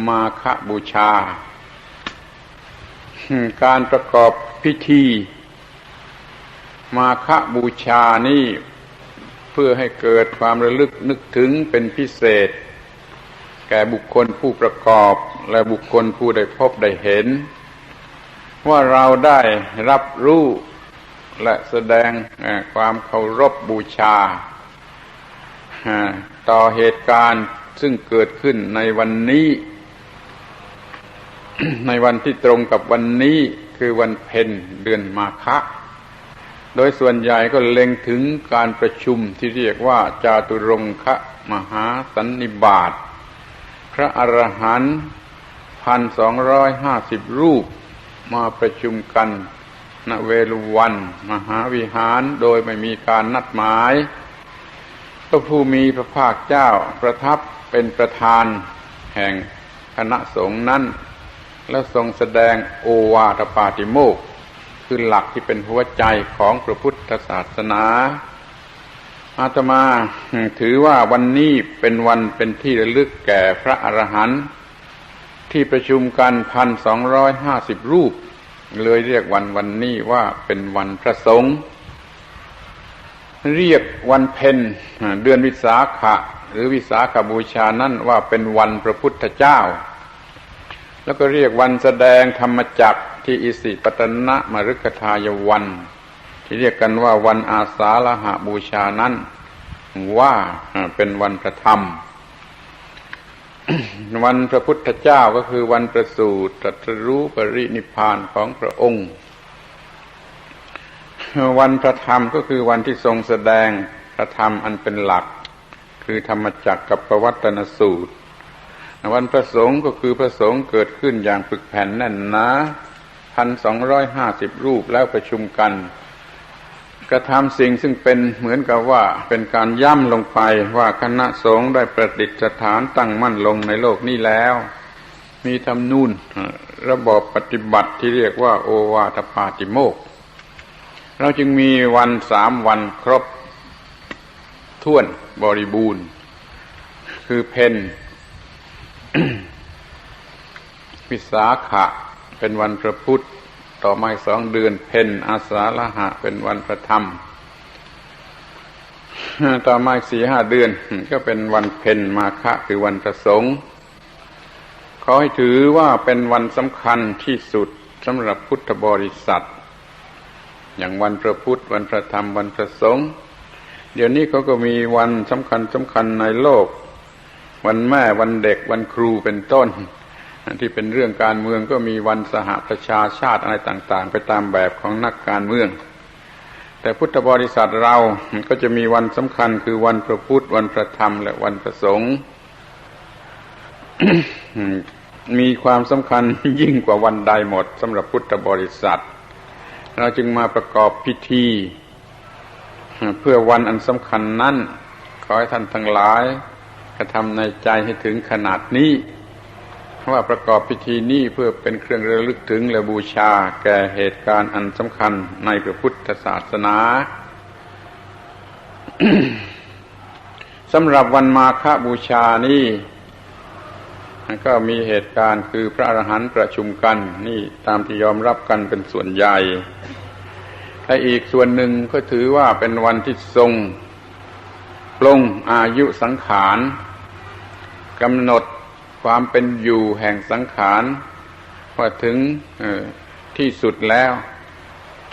มาฆบูชา การประกอบพิธีมาฆบูชานี้ เพื่อให้เกิดความระลึกนึกถึงเป็นพิเศษ แก่บุคคลผู้ประกอบและบุคคลผู้ได้พบได้เห็น ว่าเราได้รับรู้และแสดง เอ่อ ความเคารพบูชา อ่า ต่อเหตุการณ์ซึ่งเกิดขึ้นในวันนี้ ในวันที่ตรงกับวันนี้ คือวันเพ็ญเดือนมาฆะ โดยส่วนใหญ่ก็เล็งถึงการประชุมที่เรียกว่าจาตุรงคมหาสันนิบาต พระอรหันต์ พันสองร้อยห้าสิบรูปมาประชุมกัน ณ เวฬุวันมหาวิหารโดยไม่มีการนัดหมาย พระผู้มีพระภาคเจ้าประทับเป็นประธานแห่งคณะสงฆ์นั้น และทรงแสดงโอวาทปาติโมกข์ คือหลักที่เป็นหัวใจของพระพุทธศาสนา อาตมาถือว่าวันนี้เป็นวันเป็นที่ระลึกแก่พระอรหันต์ ที่ประชุมกัน พันสองร้อยห้าสิบรูป เลยเรียกวันวันนี้ว่าเป็นวันพระสงฆ์ เรียกวันเพ็ญเดือนวิสาขะ หรือวิสาขบูชานั้นว่าเป็นวันพระพุทธเจ้า แล้วก็เรียกวันแสดงธรรมจักรที่อิสิปตนมฤคทายวัน ที่เรียกกันว่าวันอาสาฬหบูชานั้น ว่าเป็นวันพระธรรม วันพระพุทธเจ้าก็คือวันประสูติตรัสรู้ปรินิพพานของพระองค์ วันพระธรรมก็คือวันที่ทรงแสดงพระธรรมอันเป็นหลัก คือธรรมจักรกัปปวัตตนสูตร วันพระสงฆ์ก็คือพระสงฆ์เกิดขึ้นอย่างปึกแผ่นแน่นหนา พันสองร้อยห้าสิบรูปแล้วประชุมกัน กระทำสิ่งซึ่งเป็นเหมือนกับว่าเป็นการย้ำลงไปว่าคณะสงฆ์ได้ประดิษฐานตั้งมั่นลงในโลกนี้แล้ว มีธรรมนูญ เอ่อ ระบอบปฏิบัติที่เรียกว่าโอวาทปาติโมกข์ เราจึงมีวันสามวันครบถ้วนบริบูรณ์ คือเพ็ญ วิสาขะเป็นวันพระพุธ ต่อมาอีกสองเดือนเพ็ญอาสาฬหะเป็นวันพระธรรม ต่อมาอีกสี่ห้าเดือนก็เป็นวันเพ็ญมาฆะคือวันพระสงฆ์ ขอให้ถือว่าเป็นวันสำคัญที่สุดสำหรับพุทธบริษัท อย่างวันพระพุธ วันพระธรรม วันพระสงฆ์ เดี๋ยวนี้เขาก็มีวันสำคัญสำคัญในโลก วันแม่ วันเด็ก วันครูเป็นต้น ที่เป็นเรื่องการเมืองก็มีวันสหประชาชาติอะไรต่างๆ ไปตามแบบของนักการเมือง แต่พุทธบริษัทเราก็จะมีวันสำคัญคือวันพระพุธ วันพระธรรม และวันพระสงฆ์ มีความสำคัญยิ่งกว่าวันใดหมดสำหรับพุทธบริษัท เราจึงมาประกอบพิธี เพื่อวันอันสำคัญนั้น ขอให้ท่านทั้งหลายกระทำในใจให้ถึงขนาดนี้ ว่าประกอบพิธีนี้เพื่อเป็นเครื่องระลึกถึงและบูชาแก่เหตุการณ์อันสำคัญในพระพุทธศาสนา สำหรับวันมาฆบูชานี้ ก็มีเหตุการณ์คือพระอรหันต์ประชุมกัน นี่ตามที่ยอมรับกันเป็นส่วนใหญ่ และอีกส่วนหนึ่งก็ถือว่าเป็นวันที่ทรงปลงอายุสังขาร กำหนดความเป็นอยู่แห่งสังขาร ว่าถึง เอ่อ ที่สุดแล้ว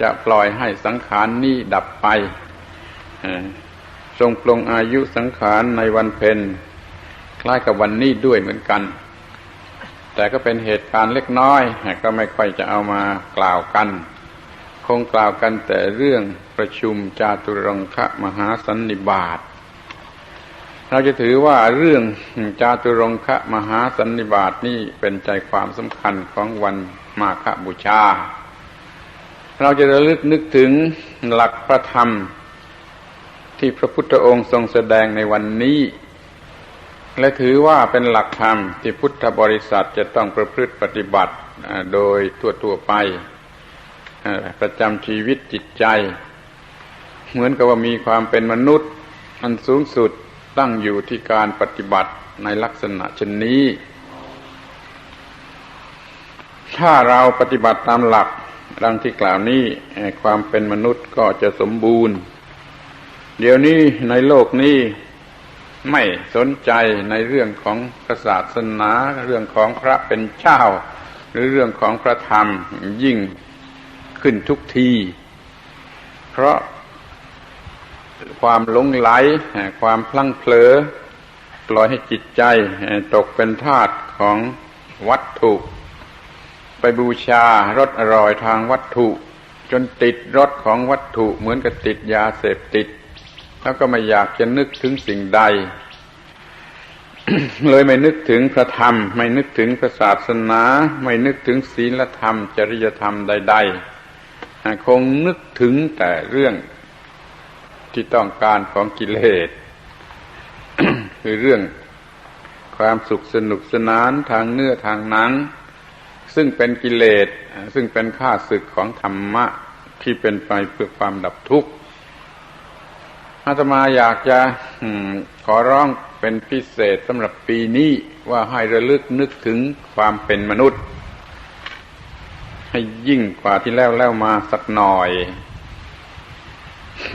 จะปล่อยให้สังขารนี้ดับไป เอ่อ ทรงปลงอายุสังขารในวันเพ็ญ คล้ายกับวันนี้ด้วยเหมือนกัน แต่ก็เป็นเหตุการณ์เล็กน้อย ก็ไม่ค่อยจะเอามากล่าวกัน คงกล่าวกันแต่เรื่องประชุมจาตุรงคมหาสันนิบาต เราจะถือว่าเรื่องจาตุรงคมหาสันนิบาตนี้เป็นใจความสำคัญของวันมาฆบูชา เราจะระลึกนึกถึงหลักพระธรรมที่พระพุทธองค์ทรงแสดงในวันนี้ และถือว่าเป็นหลักธรรมที่พุทธบริษัทจะต้องประพฤติปฏิบัติ อ่า โดยทั่วๆ ไป อ่า ประจำชีวิตจิตใจ เหมือนกับว่ามีความเป็นมนุษย์อันสูงสุดตั้งอยู่ที่การปฏิบัติในลักษณะเช่นนี้ ถ้าเราปฏิบัติตามหลักดังที่กล่าวนี้ เอ่อ ความเป็นมนุษย์ก็จะสมบูรณ์ เดี๋ยวนี้ในโลกนี้ไม่สนใจในเรื่องของพระศาสนา เรื่องของพระเป็นเจ้า หรือเรื่องของพระธรรมยิ่งขึ้นทุกที เพราะความหลงใหล ความพลั้งเผลอ ปล่อยให้จิตใจตกเป็นทาสของวัตถุ ไปบูชารสอร่อยทางวัตถุ จนติดรสของวัตถุเหมือนกับติดยาเสพติด แล้วก็ไม่อยากจะนึกถึงสิ่งใด เลยไม่นึกถึงพระธรรม ไม่นึกถึงพระศาสนา ไม่นึกถึงศีลธรรม จริยธรรมใดๆ คงนึกถึงแต่เรื่องที่ต้องการของกิเลส คือเรื่องความสุขสนุกสนานทางเนื้อทางหนัง ซึ่งเป็นกิเลส ซึ่งเป็นข้าศึกของธรรมะที่เป็นไปเพื่อความดับทุกข์ อาตมาอยากจะ อืม ขอร้องเป็นพิเศษสำหรับปีนี้ว่าให้ระลึกนึกถึงความเป็นมนุษย์ ให้ยิ่งกว่าที่แล้วแล้วมาสักหน่อย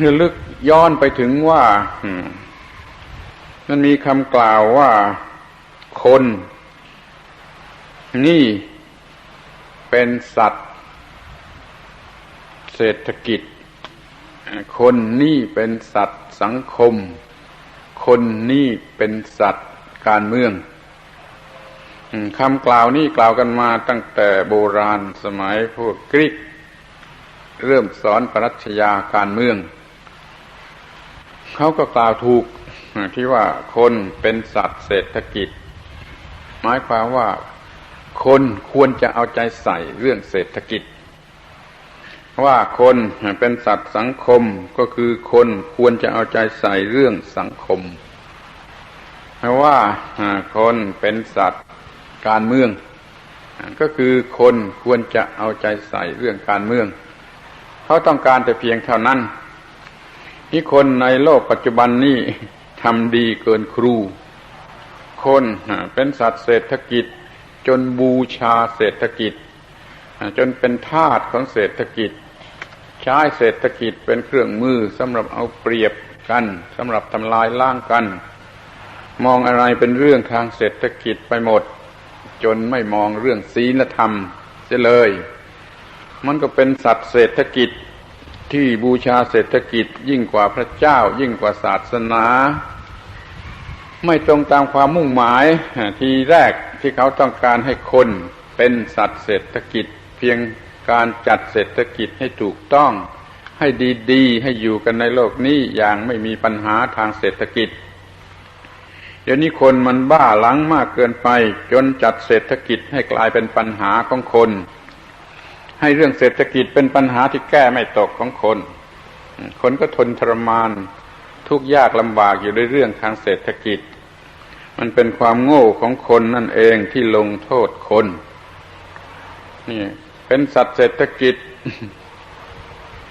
ระลึกย้อนไปถึงว่า อืม มันมีคำกล่าวว่า คนนี่เป็นสัตว์เศรษฐกิจ คนนี่เป็นสัตว์สังคม คนนี่เป็นสัตว์การเมือง อืม คำกล่าวนี้กล่าวกันมาตั้งแต่โบราณสมัยพวกกรีก เริ่มสอนปรัชญาการเมือง เขาก็กล่าวถูกที่ว่าคนเป็นสัตว์เศรษฐกิจ หมายความว่าคนควรจะเอาใจใส่เรื่องเศรษฐกิจ ว่าคนเป็นสัตว์สังคม ก็คือคนควรจะเอาใจใส่เรื่องสังคม ว่าคนเป็นสัตว์การเมือง ก็คือคนควรจะเอาใจใส่เรื่องการเมือง เขาต้องการแต่เพียงเท่านั้น นี่คนในโลกปัจจุบันนี้ทำดีเกินครู คนเป็นสัตว์เศรษฐกิจ จนบูชาเศรษฐกิจ จนเป็นทาสของเศรษฐกิจ ใช้เศรษฐกิจเป็นเครื่องมือสำหรับเอาเปรียบกัน สำหรับทำลายล้างกัน มองอะไรเป็นเรื่องทางเศรษฐกิจไปหมด จนไม่มองเรื่องศีลธรรมเสียเลย มันก็เป็นสัตว์เศรษฐกิจที่บูชาเศรษฐกิจยิ่งกว่าพระเจ้า ยิ่งกว่าศาสนา ไม่ตรงตามความมุ่งหมายทีแรกที่เขาต้องการให้คนเป็นสัตว์เศรษฐกิจ เพียงการจัดเศรษฐกิจให้ถูกต้อง ให้ดีๆ ให้อยู่กันในโลกนี้อย่างไม่มีปัญหาทางเศรษฐกิจ เดี๋ยวนี้คนมันบ้าหลังมากเกินไป จนจัดเศรษฐกิจให้กลายเป็นปัญหาของคน ให้เรื่องเศรษฐกิจเป็นปัญหาที่แก้ไม่ตกของคน คนก็ทนทรมานทุกข์ยากลำบากอยู่ด้วยเรื่องทางเศรษฐกิจ มันเป็นความโง่ของคนนั่นเองที่ลงโทษคน นี่เป็นสัตว์เศรษฐกิจ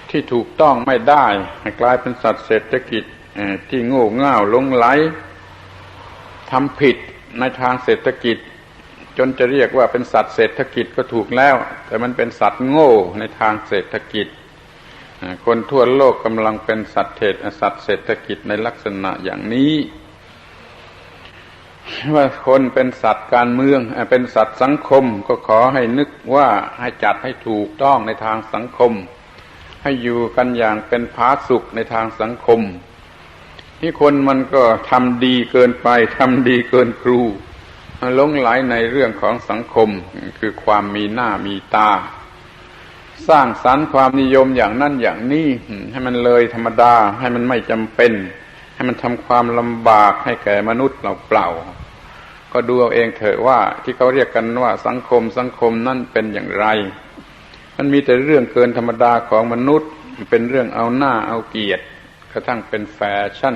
ที่ถูกต้องไม่ได้ ให้กลายเป็นสัตว์เศรษฐกิจ เอ่อ ที่โง่เง่าหลงใหล ทำผิดในทางเศรษฐกิจ จนจะเรียกว่าเป็นสัตว์เศรษฐกิจก็ถูกแล้ว แต่มันเป็นสัตว์โง่ในทางเศรษฐกิจ อ่า คนทั่วโลกกำลังเป็นสัตว์เศรษฐ- สัตว์เศรษฐกิจในลักษณะอย่างนี้ ว่าคนเป็นสัตว์การเมือง อ่า เป็นสัตว์สังคม ก็ขอให้นึกว่าให้จัดให้ถูกต้องในทางสังคม ให้อยู่กันอย่างเป็นผาสุกในทางสังคม นี่คนมันก็ทำดีเกินไป ทำดีเกินครู หลงใหลในเรื่องของสังคม คือความมีหน้ามีตา สร้างสรรค์ความนิยมอย่างนั้นอย่างนี้ ให้มันเลยธรรมดา ให้มันไม่จำเป็น ให้มันทำความลำบากให้แก่มนุษย์เปล่าๆ ก็ดูเอาเองเถอะว่าที่เขาเรียกกันว่าสังคม สังคมนั้นเป็นอย่างไร มันมีแต่เรื่องเกินธรรมดาของมนุษย์ เป็นเรื่องเอาหน้าเอาเกียรติ กระทั่งเป็นแฟชั่น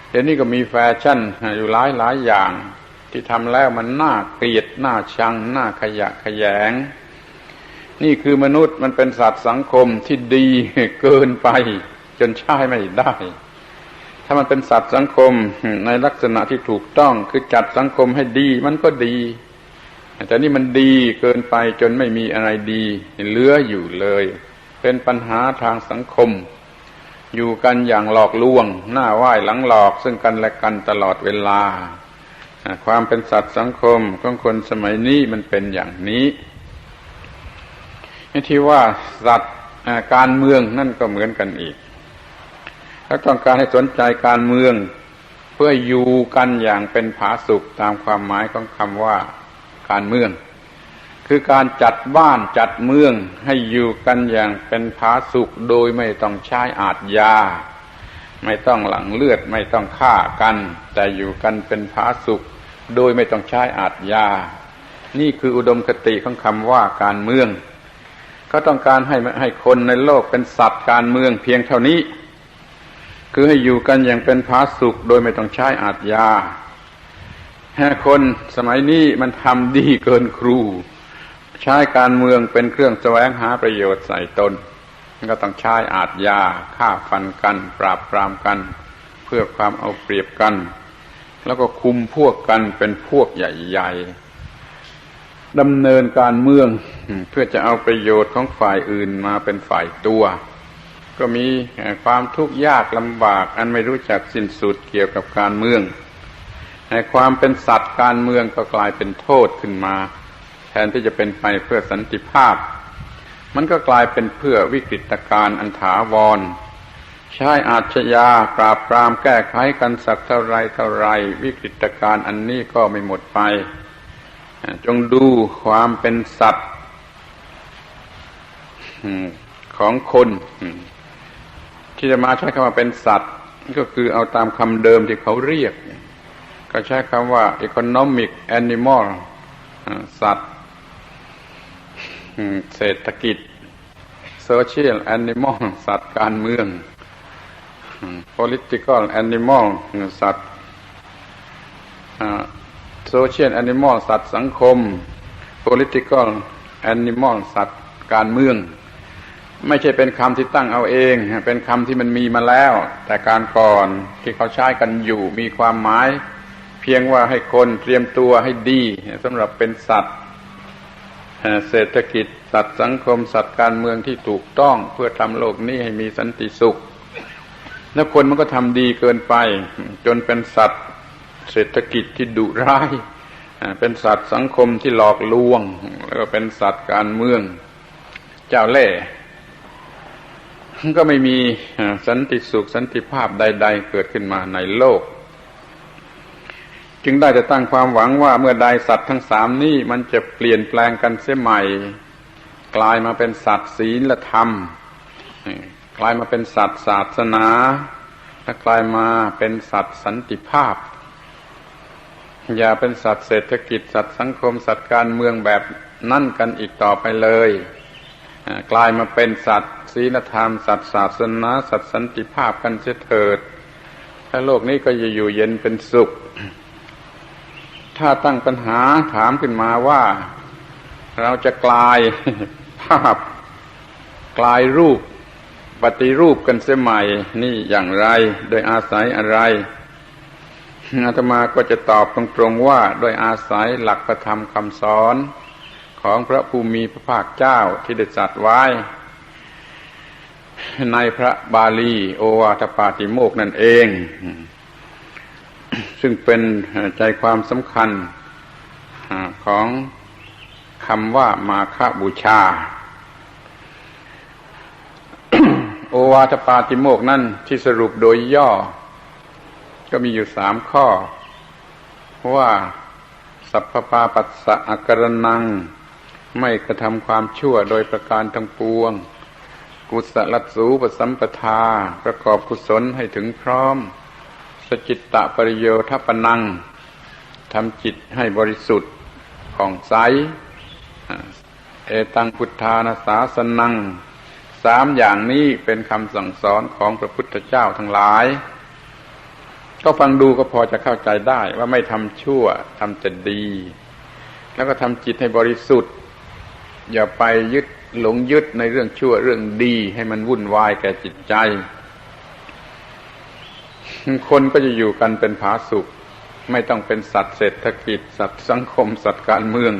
เดี๋ยวนี้ก็มีแฟชั่นอยู่หลายหลายอย่าง ที่ทำแล้วมันน่าเกลียด น่าชัง น่าขยะแขยง นี่คือมนุษย์มันเป็นสัตว์สังคมที่ดีเกินไป จนใช้ไม่ได้ ถ้ามันเป็นสัตว์สังคมในลักษณะที่ถูกต้อง คือจัดสังคมให้ดี มันก็ดี แต่นี่มันดีเกินไปจนไม่มีอะไรดีเหลืออยู่เลย เป็นปัญหาทางสังคม อยู่กันอย่างหลอกลวง หน้าไหว้หลังหลอกซึ่งกันและกันตลอดเวลา อ่า ความเป็นสัตว์สังคมของคนสมัยนี้มันเป็นอย่างนี้ ที่ว่าสัตว์ อ่า การเมืองนั่นก็เหมือนกันอีก เขาต้องการให้สนใจการเมือง เพื่ออยู่กันอย่างเป็นผาสุกตามความหมายของคำว่าการเมือง คือการจัดบ้านจัดเมืองให้อยู่กันอย่างเป็นผาสุกโดยไม่ต้องใช้อาชญา ไม่ต้องหลั่งเลือด ไม่ต้องฆ่ากัน แต่อยู่กันเป็นผาสุกโดยไม่ต้องใช้อาชญา นี่คืออุดมคติของคำว่าการเมือง เขาต้องการให้ให้คนในโลกเป็นสัตว์การเมืองเพียงเท่านี้ คือให้อยู่กันอย่างเป็นผาสุกโดยไม่ต้องใช้อาชญา แห่คนสมัยนี้มันทำดีเกินครู ใช้การเมืองเป็นเครื่องแสวงหาประโยชน์ใส่ตน มันก็ต้องใช้อาชญา ฆ่าฟันกัน ปราบปรามกัน เพื่อความเอาเปรียบกัน แล้วก็คุมพวกกันเป็นพวกใหญ่ๆ ดำเนินการเมืองเพื่อจะเอาประโยชน์ของฝ่ายอื่นมาเป็นฝ่ายตัว ก็มี เอ่อ ความทุกข์ยากลำบากอันไม่รู้จักสิ้นสุดเกี่ยวกับการเมือง แต่ความเป็นสัตว์การเมืองก็กลายเป็นโทษขึ้นมา แทนที่จะเป็นไปเพื่อสันติภาพ มันก็กลายเป็นเพื่อวิกฤตการณ์อันถาวร ใช้อาชญาปราบปรามแก้ไขกันสักเท่าไรเท่าไร วิกฤตการณ์อันนี้ก็ไม่หมดไป อ่า จงดูความเป็นสัตว์ อืม ข ของคน ที่อาตมาใช้คำว่าเป็นสัตว์ ก็คือเอาตามคำเดิมที่เขาเรียก ก็ใช้คำว่า economic animal อ่า สัตว์ อืม เศรษฐกิจ social animal สัตว์การเมือง อืม political animal สัตว์ อ่า social animal สัตว์สังคม political animal สัตว์การเมือง ไม่ใช่เป็นคำที่ตั้งเอาเอง เป็นคำที่มันมีมาแล้ว แต่การก่อนที่เขาใช้กันอยู่ มีความหมายเพียงว่าให้คนเตรียมตัวให้ดีสำหรับเป็นสัตว์ เอ่อ เศรษฐกิจ สัตว์สังคม สัตว์การเมืองที่ถูกต้อง เพื่อทำโลกนี้ให้มีสันติสุข แล้วคนมันก็ทำดีเกินไป จนเป็นสัตว์เศรษฐกิจที่ดุร้าย อ่า เป็นสัตว์สังคมที่หลอกลวง แล้วก็เป็นสัตว์การเมืองเจ้าเล่ห์ ก็ไม่มี อ่า สันติสุข สันติภาพใดๆ เกิดขึ้นมาในโลก จึงได้แต่ตั้งความหวังว่าเมื่อใดสัตว์ทั้งสามนี้มันจะเปลี่ยนแปลงกันเสียใหม่ กลายมาเป็นสัตว์ศีลธรรม กลายมาเป็นสัตว์ศาสนา และกลายมาเป็นสัตว์สันติภาพ อย่าเป็นสัตว์เศรษฐกิจ สัตว์สังคม สัตว์การเมืองแบบนั้นกันอีกต่อไปเลย อ่า กลายมาเป็นสัตว์ศีลธรรม สัตว์ศาสนา สัตว์สันติภาพกันเสียเถิด แล้วโลกนี้ก็จะอยู่เย็นเป็นสุข ถ้าตั้งปัญหาถามขึ้นมาว่า เราจะกลายภาพ กลายรูป ปฏิรูปกันเสียใหม่นี่อย่างไร โดยอาศัยอะไร อาตมาก็จะตอบตรงๆว่า โดยอาศัยหลักพระธรรมคำสอนของพระผู้มีพระภาคเจ้าที่ได้ตรัสไว้ในพระบาลีโอวาทปาติโมกข์นั่นเอง ซึ่งเป็นใจความสำคัญ อ่า ของคำว่ามาฆบูชา โอวาทปาติโมกข์นั้นที่สรุปโดยย่อ ก็มีอยู่สามข้อ ว่า สัพพปาปัสสะอการณัง ไม่กระทำความชั่วโดยประการทั้งปวง กุสลัสสูปสัมปทา ประกอบกุศลให้ถึงพร้อม สจิตตะปริโยทปนัง ทำจิตให้บริสุทธิ์ผ่องใส อ่า เอตังพุทธานาสาสนัง สามอย่างนี้เป็นคำสั่งสอนของพระพุทธเจ้าทั้งหลาย ก็ฟังดูก็พอจะเข้าใจได้ว่าไม่ทำชั่ว ทำแต่ดี แล้วก็ทำจิตให้บริสุทธิ์ อย่าไปยึด หลงยึดในเรื่องชั่วเรื่องดี ให้มันวุ่นวายแก่จิตใจ คนก็จะอยู่กันเป็นผาสุก ไม่ต้องเป็นสัตว์เศรษฐกิจ สัตว์สังคม สัตว์การเมือง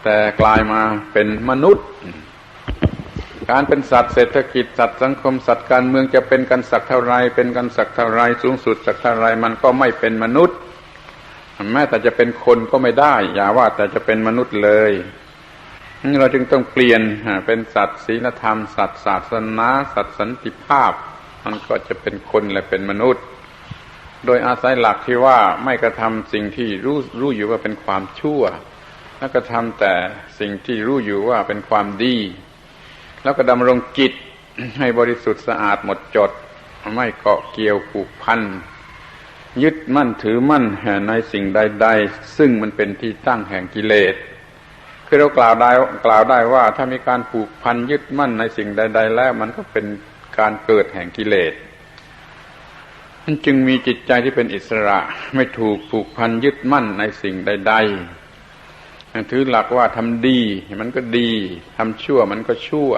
แต่กลายมาเป็นมนุษย์ การเป็นสัตว์เศรษฐกิจ สัตว์สังคม สัตว์การเมืองจะเป็นกันสักเท่าไร เป็นกันสักเท่าไร สูงสุดสักเท่าไร มันก็ไม่เป็นมนุษย์ แม้แต่จะเป็นคนก็ไม่ได้ อย่าว่าแต่จะเป็นมนุษย์เลย เราจึงต้องเปลี่ยน อ่า เป็นสัตว์ศีลธรรม สัตว์ศาสนา สัตว์สันติภาพ มันก็จะเป็นคนและเป็นมนุษย์ โดยอาศัยหลักที่ว่าไม่กระทำสิ่งที่รู้ รู้อยู่ว่าเป็นความชั่ว และกระทำแต่สิ่งที่รู้อยู่ว่าเป็นความดี แล้วก็ดำรงจิตให้บริสุทธิ์สะอาดหมดจด ไม่เกาะเกี่ยวผูกพัน ยึดมั่นถือมั่นในสิ่งใดๆ ซึ่งมันเป็นที่ตั้งแห่งกิเลส คือเรากล่าวได้ กล่าวได้ว่าถ้ามีการผูกพันยึดมั่นในสิ่งใดๆ แล้ว มันก็เป็นการเกิดแห่งกิเลส มันจึงมีจิตใจที่เป็นอิสระ ไม่ถูกผูกพันยึดมั่นในสิ่งใดๆ ถือหลักว่าทำดีมันก็ดี ทำชั่วมันก็ชั่ว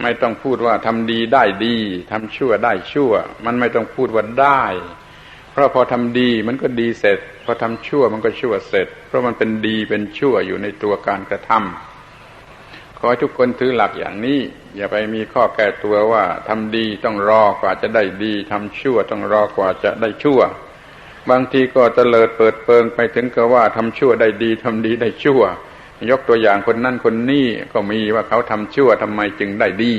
ไม่ต้องพูดว่าทำดีได้ดี ทำชั่วได้ชั่ว มันไม่ต้องพูดว่าได้ เพราะพอทำดีมันก็ดีเสร็จ พอทำชั่วมันก็ชั่วเสร็จ เพราะมันเป็นดีเป็นชั่วอยู่ในตัวการกระทำ ขอให้ทุกคนถือหลักอย่างนี้ อย่าไปมีข้อแก้ตัวว่าทำดีต้องรอกว่าจะได้ดี ทำชั่วต้องรอกว่าจะได้ชั่ว บางทีก็เตลิดเปิดเปิงไปถึงกับว่าทำชั่วได้ดี ทำดีได้ชั่ว ยกตัวอย่างคนนั้นคนนี้ก็มีว่าเขาทำชั่วทำไมจึงได้ดี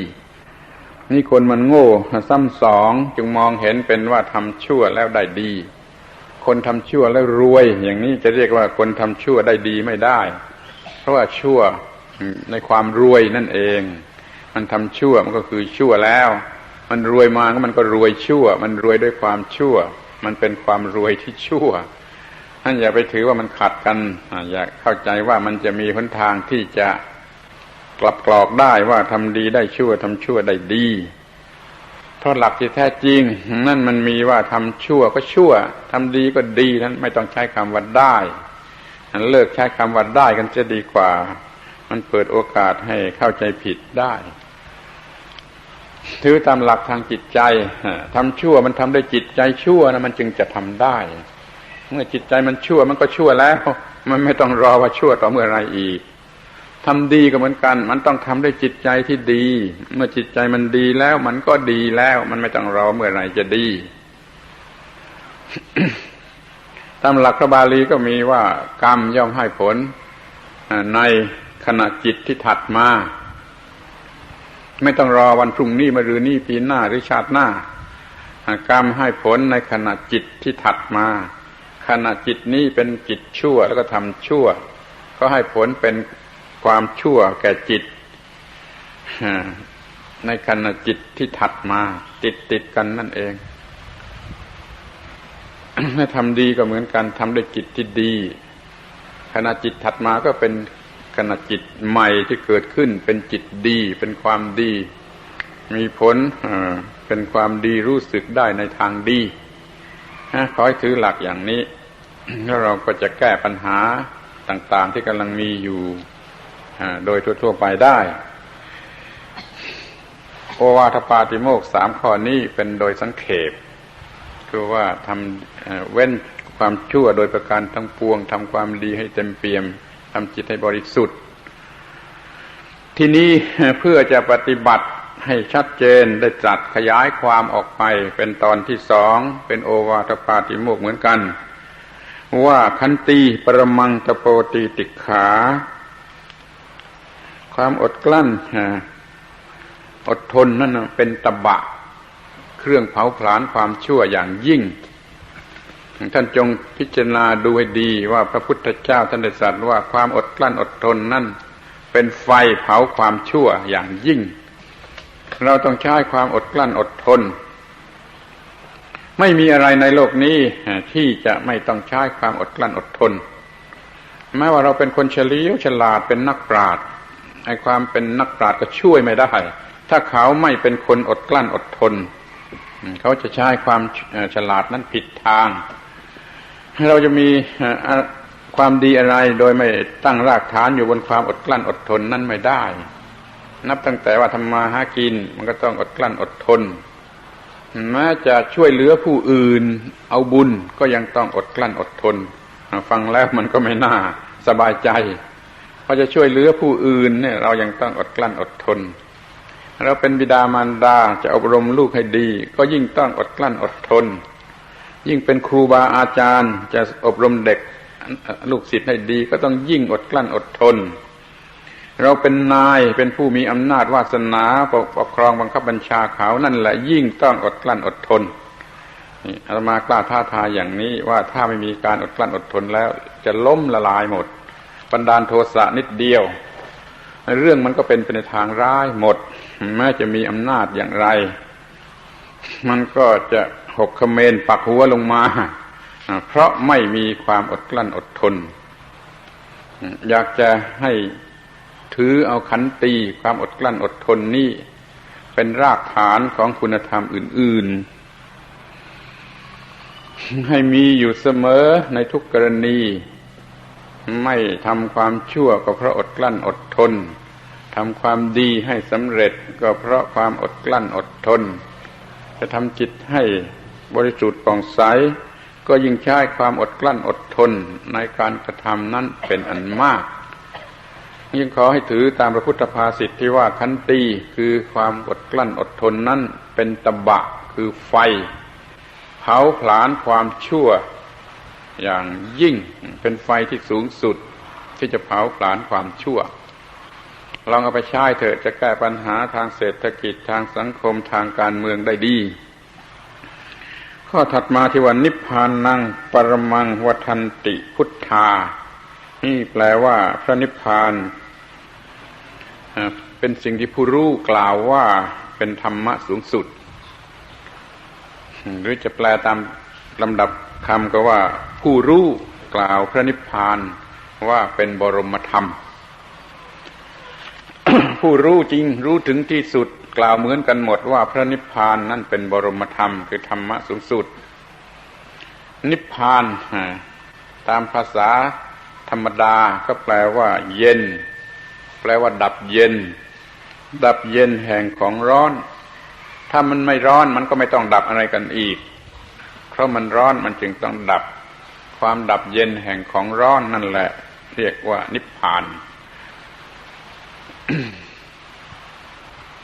นี่คนมันโง่ซ้ำสอง จึงมองเห็นเป็นว่าทำชั่วแล้วได้ดี คนทำชั่วแล้วรวย อย่างนี้จะเรียกว่าคนทำชั่วได้ดีไม่ได้ เพราะว่าชั่วในความรวยนั่นเอง มันทำชั่วมันก็คือชั่วแล้ว มันรวยมามันก็รวยชั่ว มันรวยด้วยความชั่ว มันเป็นความรวยที่ชั่ว ท่านอย่าไปถือว่ามันขัดกัน อ่า อย่าเข้าใจว่ามันจะมีหนทางที่จะกลับกรอกได้ว่าทำดีได้ชั่ว ทำชั่วได้ดี เพราะหลักที่แท้จริงนั่นมันมีว่าทำชั่วก็ชั่ว ทำดีก็ดี นั้นไม่ต้องใช้คำว่าได้ นั้นเลิกใช้คำว่าได้กันจะดีกว่า มันเปิดโอกาสให้เข้าใจผิดได้ ถือตามหลักทางจิตใจ อ่า ทำชั่วมันทำด้วยจิตใจชั่วนะ มันจึงจะทำได้ เมื่อจิตใจมันชั่วมันก็ชั่วแล้ว มันไม่ต้องรอว่าชั่วต่อเมื่อไรอีก ทำดีก็เหมือนกัน มันต้องทำด้วยจิตใจที่ดี เมื่อจิตใจมันดีแล้วมันก็ดีแล้ว มันไม่ต้องรอเมื่อไหร่จะดี ตามหลักพระบาลีก็มีว่ากรรมย่อมให้ผล อ่า ในขณะจิตที่ถัดมา ไม่ต้องรอวันพรุ่งนี้ มะรืนนี้ ปีหน้า หรือชาติหน้า อ่า กรรมให้ผลในขณะจิตที่ถัดมา ขณะจิตนี้เป็นจิตชั่วแล้วก็ทำชั่ว ก็ให้ผลเป็นความชั่วแก่จิต อ่า ในขณะจิตที่ถัดมา ติดติดกันนั่นเอง ให้ทำดีก็เหมือนกัน ทำด้วยจิตที่ดี ขณะจิตถัดมาก็เป็นขณะจิตใหม่ที่เกิดขึ้น เป็นจิตดี เป็นความดี มีผล เอ่อ เป็นความดี รู้สึกได้ในทางดี นะ ขอให้ถือหลักอย่างนี้ แล้วเราก็จะแก้ปัญหาต่างๆ ที่กำลังมีอยู่ อ่า โดยทั่วๆ ไปได้ โอวาทปาติโมกข์สามข้อนี้เป็นโดยสังเขป คือว่าทำ เอ่อ เว้นความชั่วโดยประการทั้งปวง ทำความดีให้เต็มเปี่ยม ทำจิตให้บริสุทธิ์ ทีนี้เพื่อจะปฏิบัติให้ชัดเจนได้ตรัสขยายความออกไปเป็นตอนที่สอง เป็นโอวาทปาติโมกข์เหมือนกัน ว่าขันติปรมังตะโปติติกขา ความอดกลั้น อ่า อดทนนั่นน่ะเป็นตบะ เครื่องเผาผลาญความชั่วอย่างยิ่ง ท่านจงพิจารณาดูให้ดีว่าพระพุทธเจ้าท่านได้ตรัสว่าความอดกลั้นอดทนนั้นเป็นไฟเผาความชั่วอย่างยิ่ง เราต้องใช้ความอดกลั้นอดทน ไม่มีอะไรในโลกนี้ที่จะไม่ต้องใช้ความอดกลั้นอดทน แม้ว่าเราเป็นคนเฉลียวฉลาด เป็นนักปราชญ์ ไอ้ความเป็นนักปราชญ์ก็ช่วยไม่ได้ ถ้าเขาไม่เป็นคนอดกลั้นอดทน เขาจะใช้ความ เอ่อ ฉลาดนั้นผิดทาง เราจะมี เอ่อ ความดีอะไรโดยไม่ตั้งรากฐานอยู่บนความอดกลั้นอดทนนั้นไม่ได้ นับตั้งแต่ว่าทำมาหากิน มันก็ต้องอดกลั้นอดทน แม้จะช่วยเหลือผู้อื่นเอาบุญก็ยังต้องอดกลั้นอดทน ฟังแล้วมันก็ไม่น่าสบายใจ พอจะช่วยเหลือผู้อื่นเนี่ย เรายังต้องอดกลั้นอดทน เราเป็นบิดามารดาจะอบรมลูกให้ดี ก็ยิ่งต้องอดกลั้นอดทน ยิ่งเป็นครูบาอาจารย์จะอบรมเด็ก ลูกศิษย์ให้ดี ก็ต้องยิ่งอดกลั้นอดทน เราเป็นนาย เป็นผู้มีอำนาจวาสนาปก ปกครองบังคับบัญชาเขา นั่นแหละยิ่งต้องอดกลั้นอดทน นี่อาตมากล้าท้าทายอย่างนี้ว่าถ้าไม่มีการอดกลั้นอดทนแล้วจะล้มละลายหมด บันดาลโทสะนิดเดียว เรื่องมันก็เป็นไปในทางร้ายหมด แม้จะมีอำนาจอย่างไร มันก็จะหกเขมรปักหัวลงมา อ่า เพราะไม่มีความอดกลั้นอดทน อยากจะให้ถือเอาขันติ ความอดกลั้นอดทนนี้ เป็นรากฐานของคุณธรรมอื่นๆ ให้มีอยู่เสมอในทุกกรณี ไม่ทำความชั่วก็เพราะอดกลั้นอดทน ทำความดีให้สำเร็จก็เพราะความอดกลั้นอดทน จะทำจิตให้บริสุทธิ์ผ่องใส ก็ยิ่งใช้ความอดกลั้นอดทนในการกระทำนั้นเป็นอันมาก ยิ่งขอให้ถือตามพระพุทธภาษิตที่ว่าขันติคือความอดกลั้นอดทนนั้นเป็นตบะ คือไฟ เผาผลาญความชั่วอย่างยิ่ง เป็นไฟที่สูงสุดที่จะเผาผลาญความชั่ว ลองเอาไปใช้เถอะ จะแก้ปัญหาทางเศรษฐกิจ ทางสังคม ทางการเมืองได้ดี ข้อถัดมาที่ว่านิพพานังปรมังวัฏฏันติพุทธา นี่แปลว่าพระนิพพาน อ่า เป็นสิ่งที่ผู้รู้กล่าวว่าเป็นธรรมะสูงสุด หรือจะแปลตามลำดับคำก็ว่า ผู้รู้กล่าวพระนิพพานว่าเป็นบรมธรรม ผู้รู้จริงรู้ถึงที่สุดกล่าวเหมือนกันหมดว่าพระนิพพานนั่นเป็นบรมธรรม คือธรรมะสูงสุด นิพพาน อ่า ตามภาษาธรรมดาก็แปลว่าเย็น แปลว่าดับเย็น ดับเย็นแห่งของร้อน ถ้ามันไม่ร้อนมันก็ไม่ต้องดับอะไรกันอีก เพราะมันร้อนมันจึงต้องดับ ความดับเย็นแห่งของร้อนนั่นแหละเรียกว่านิพพาน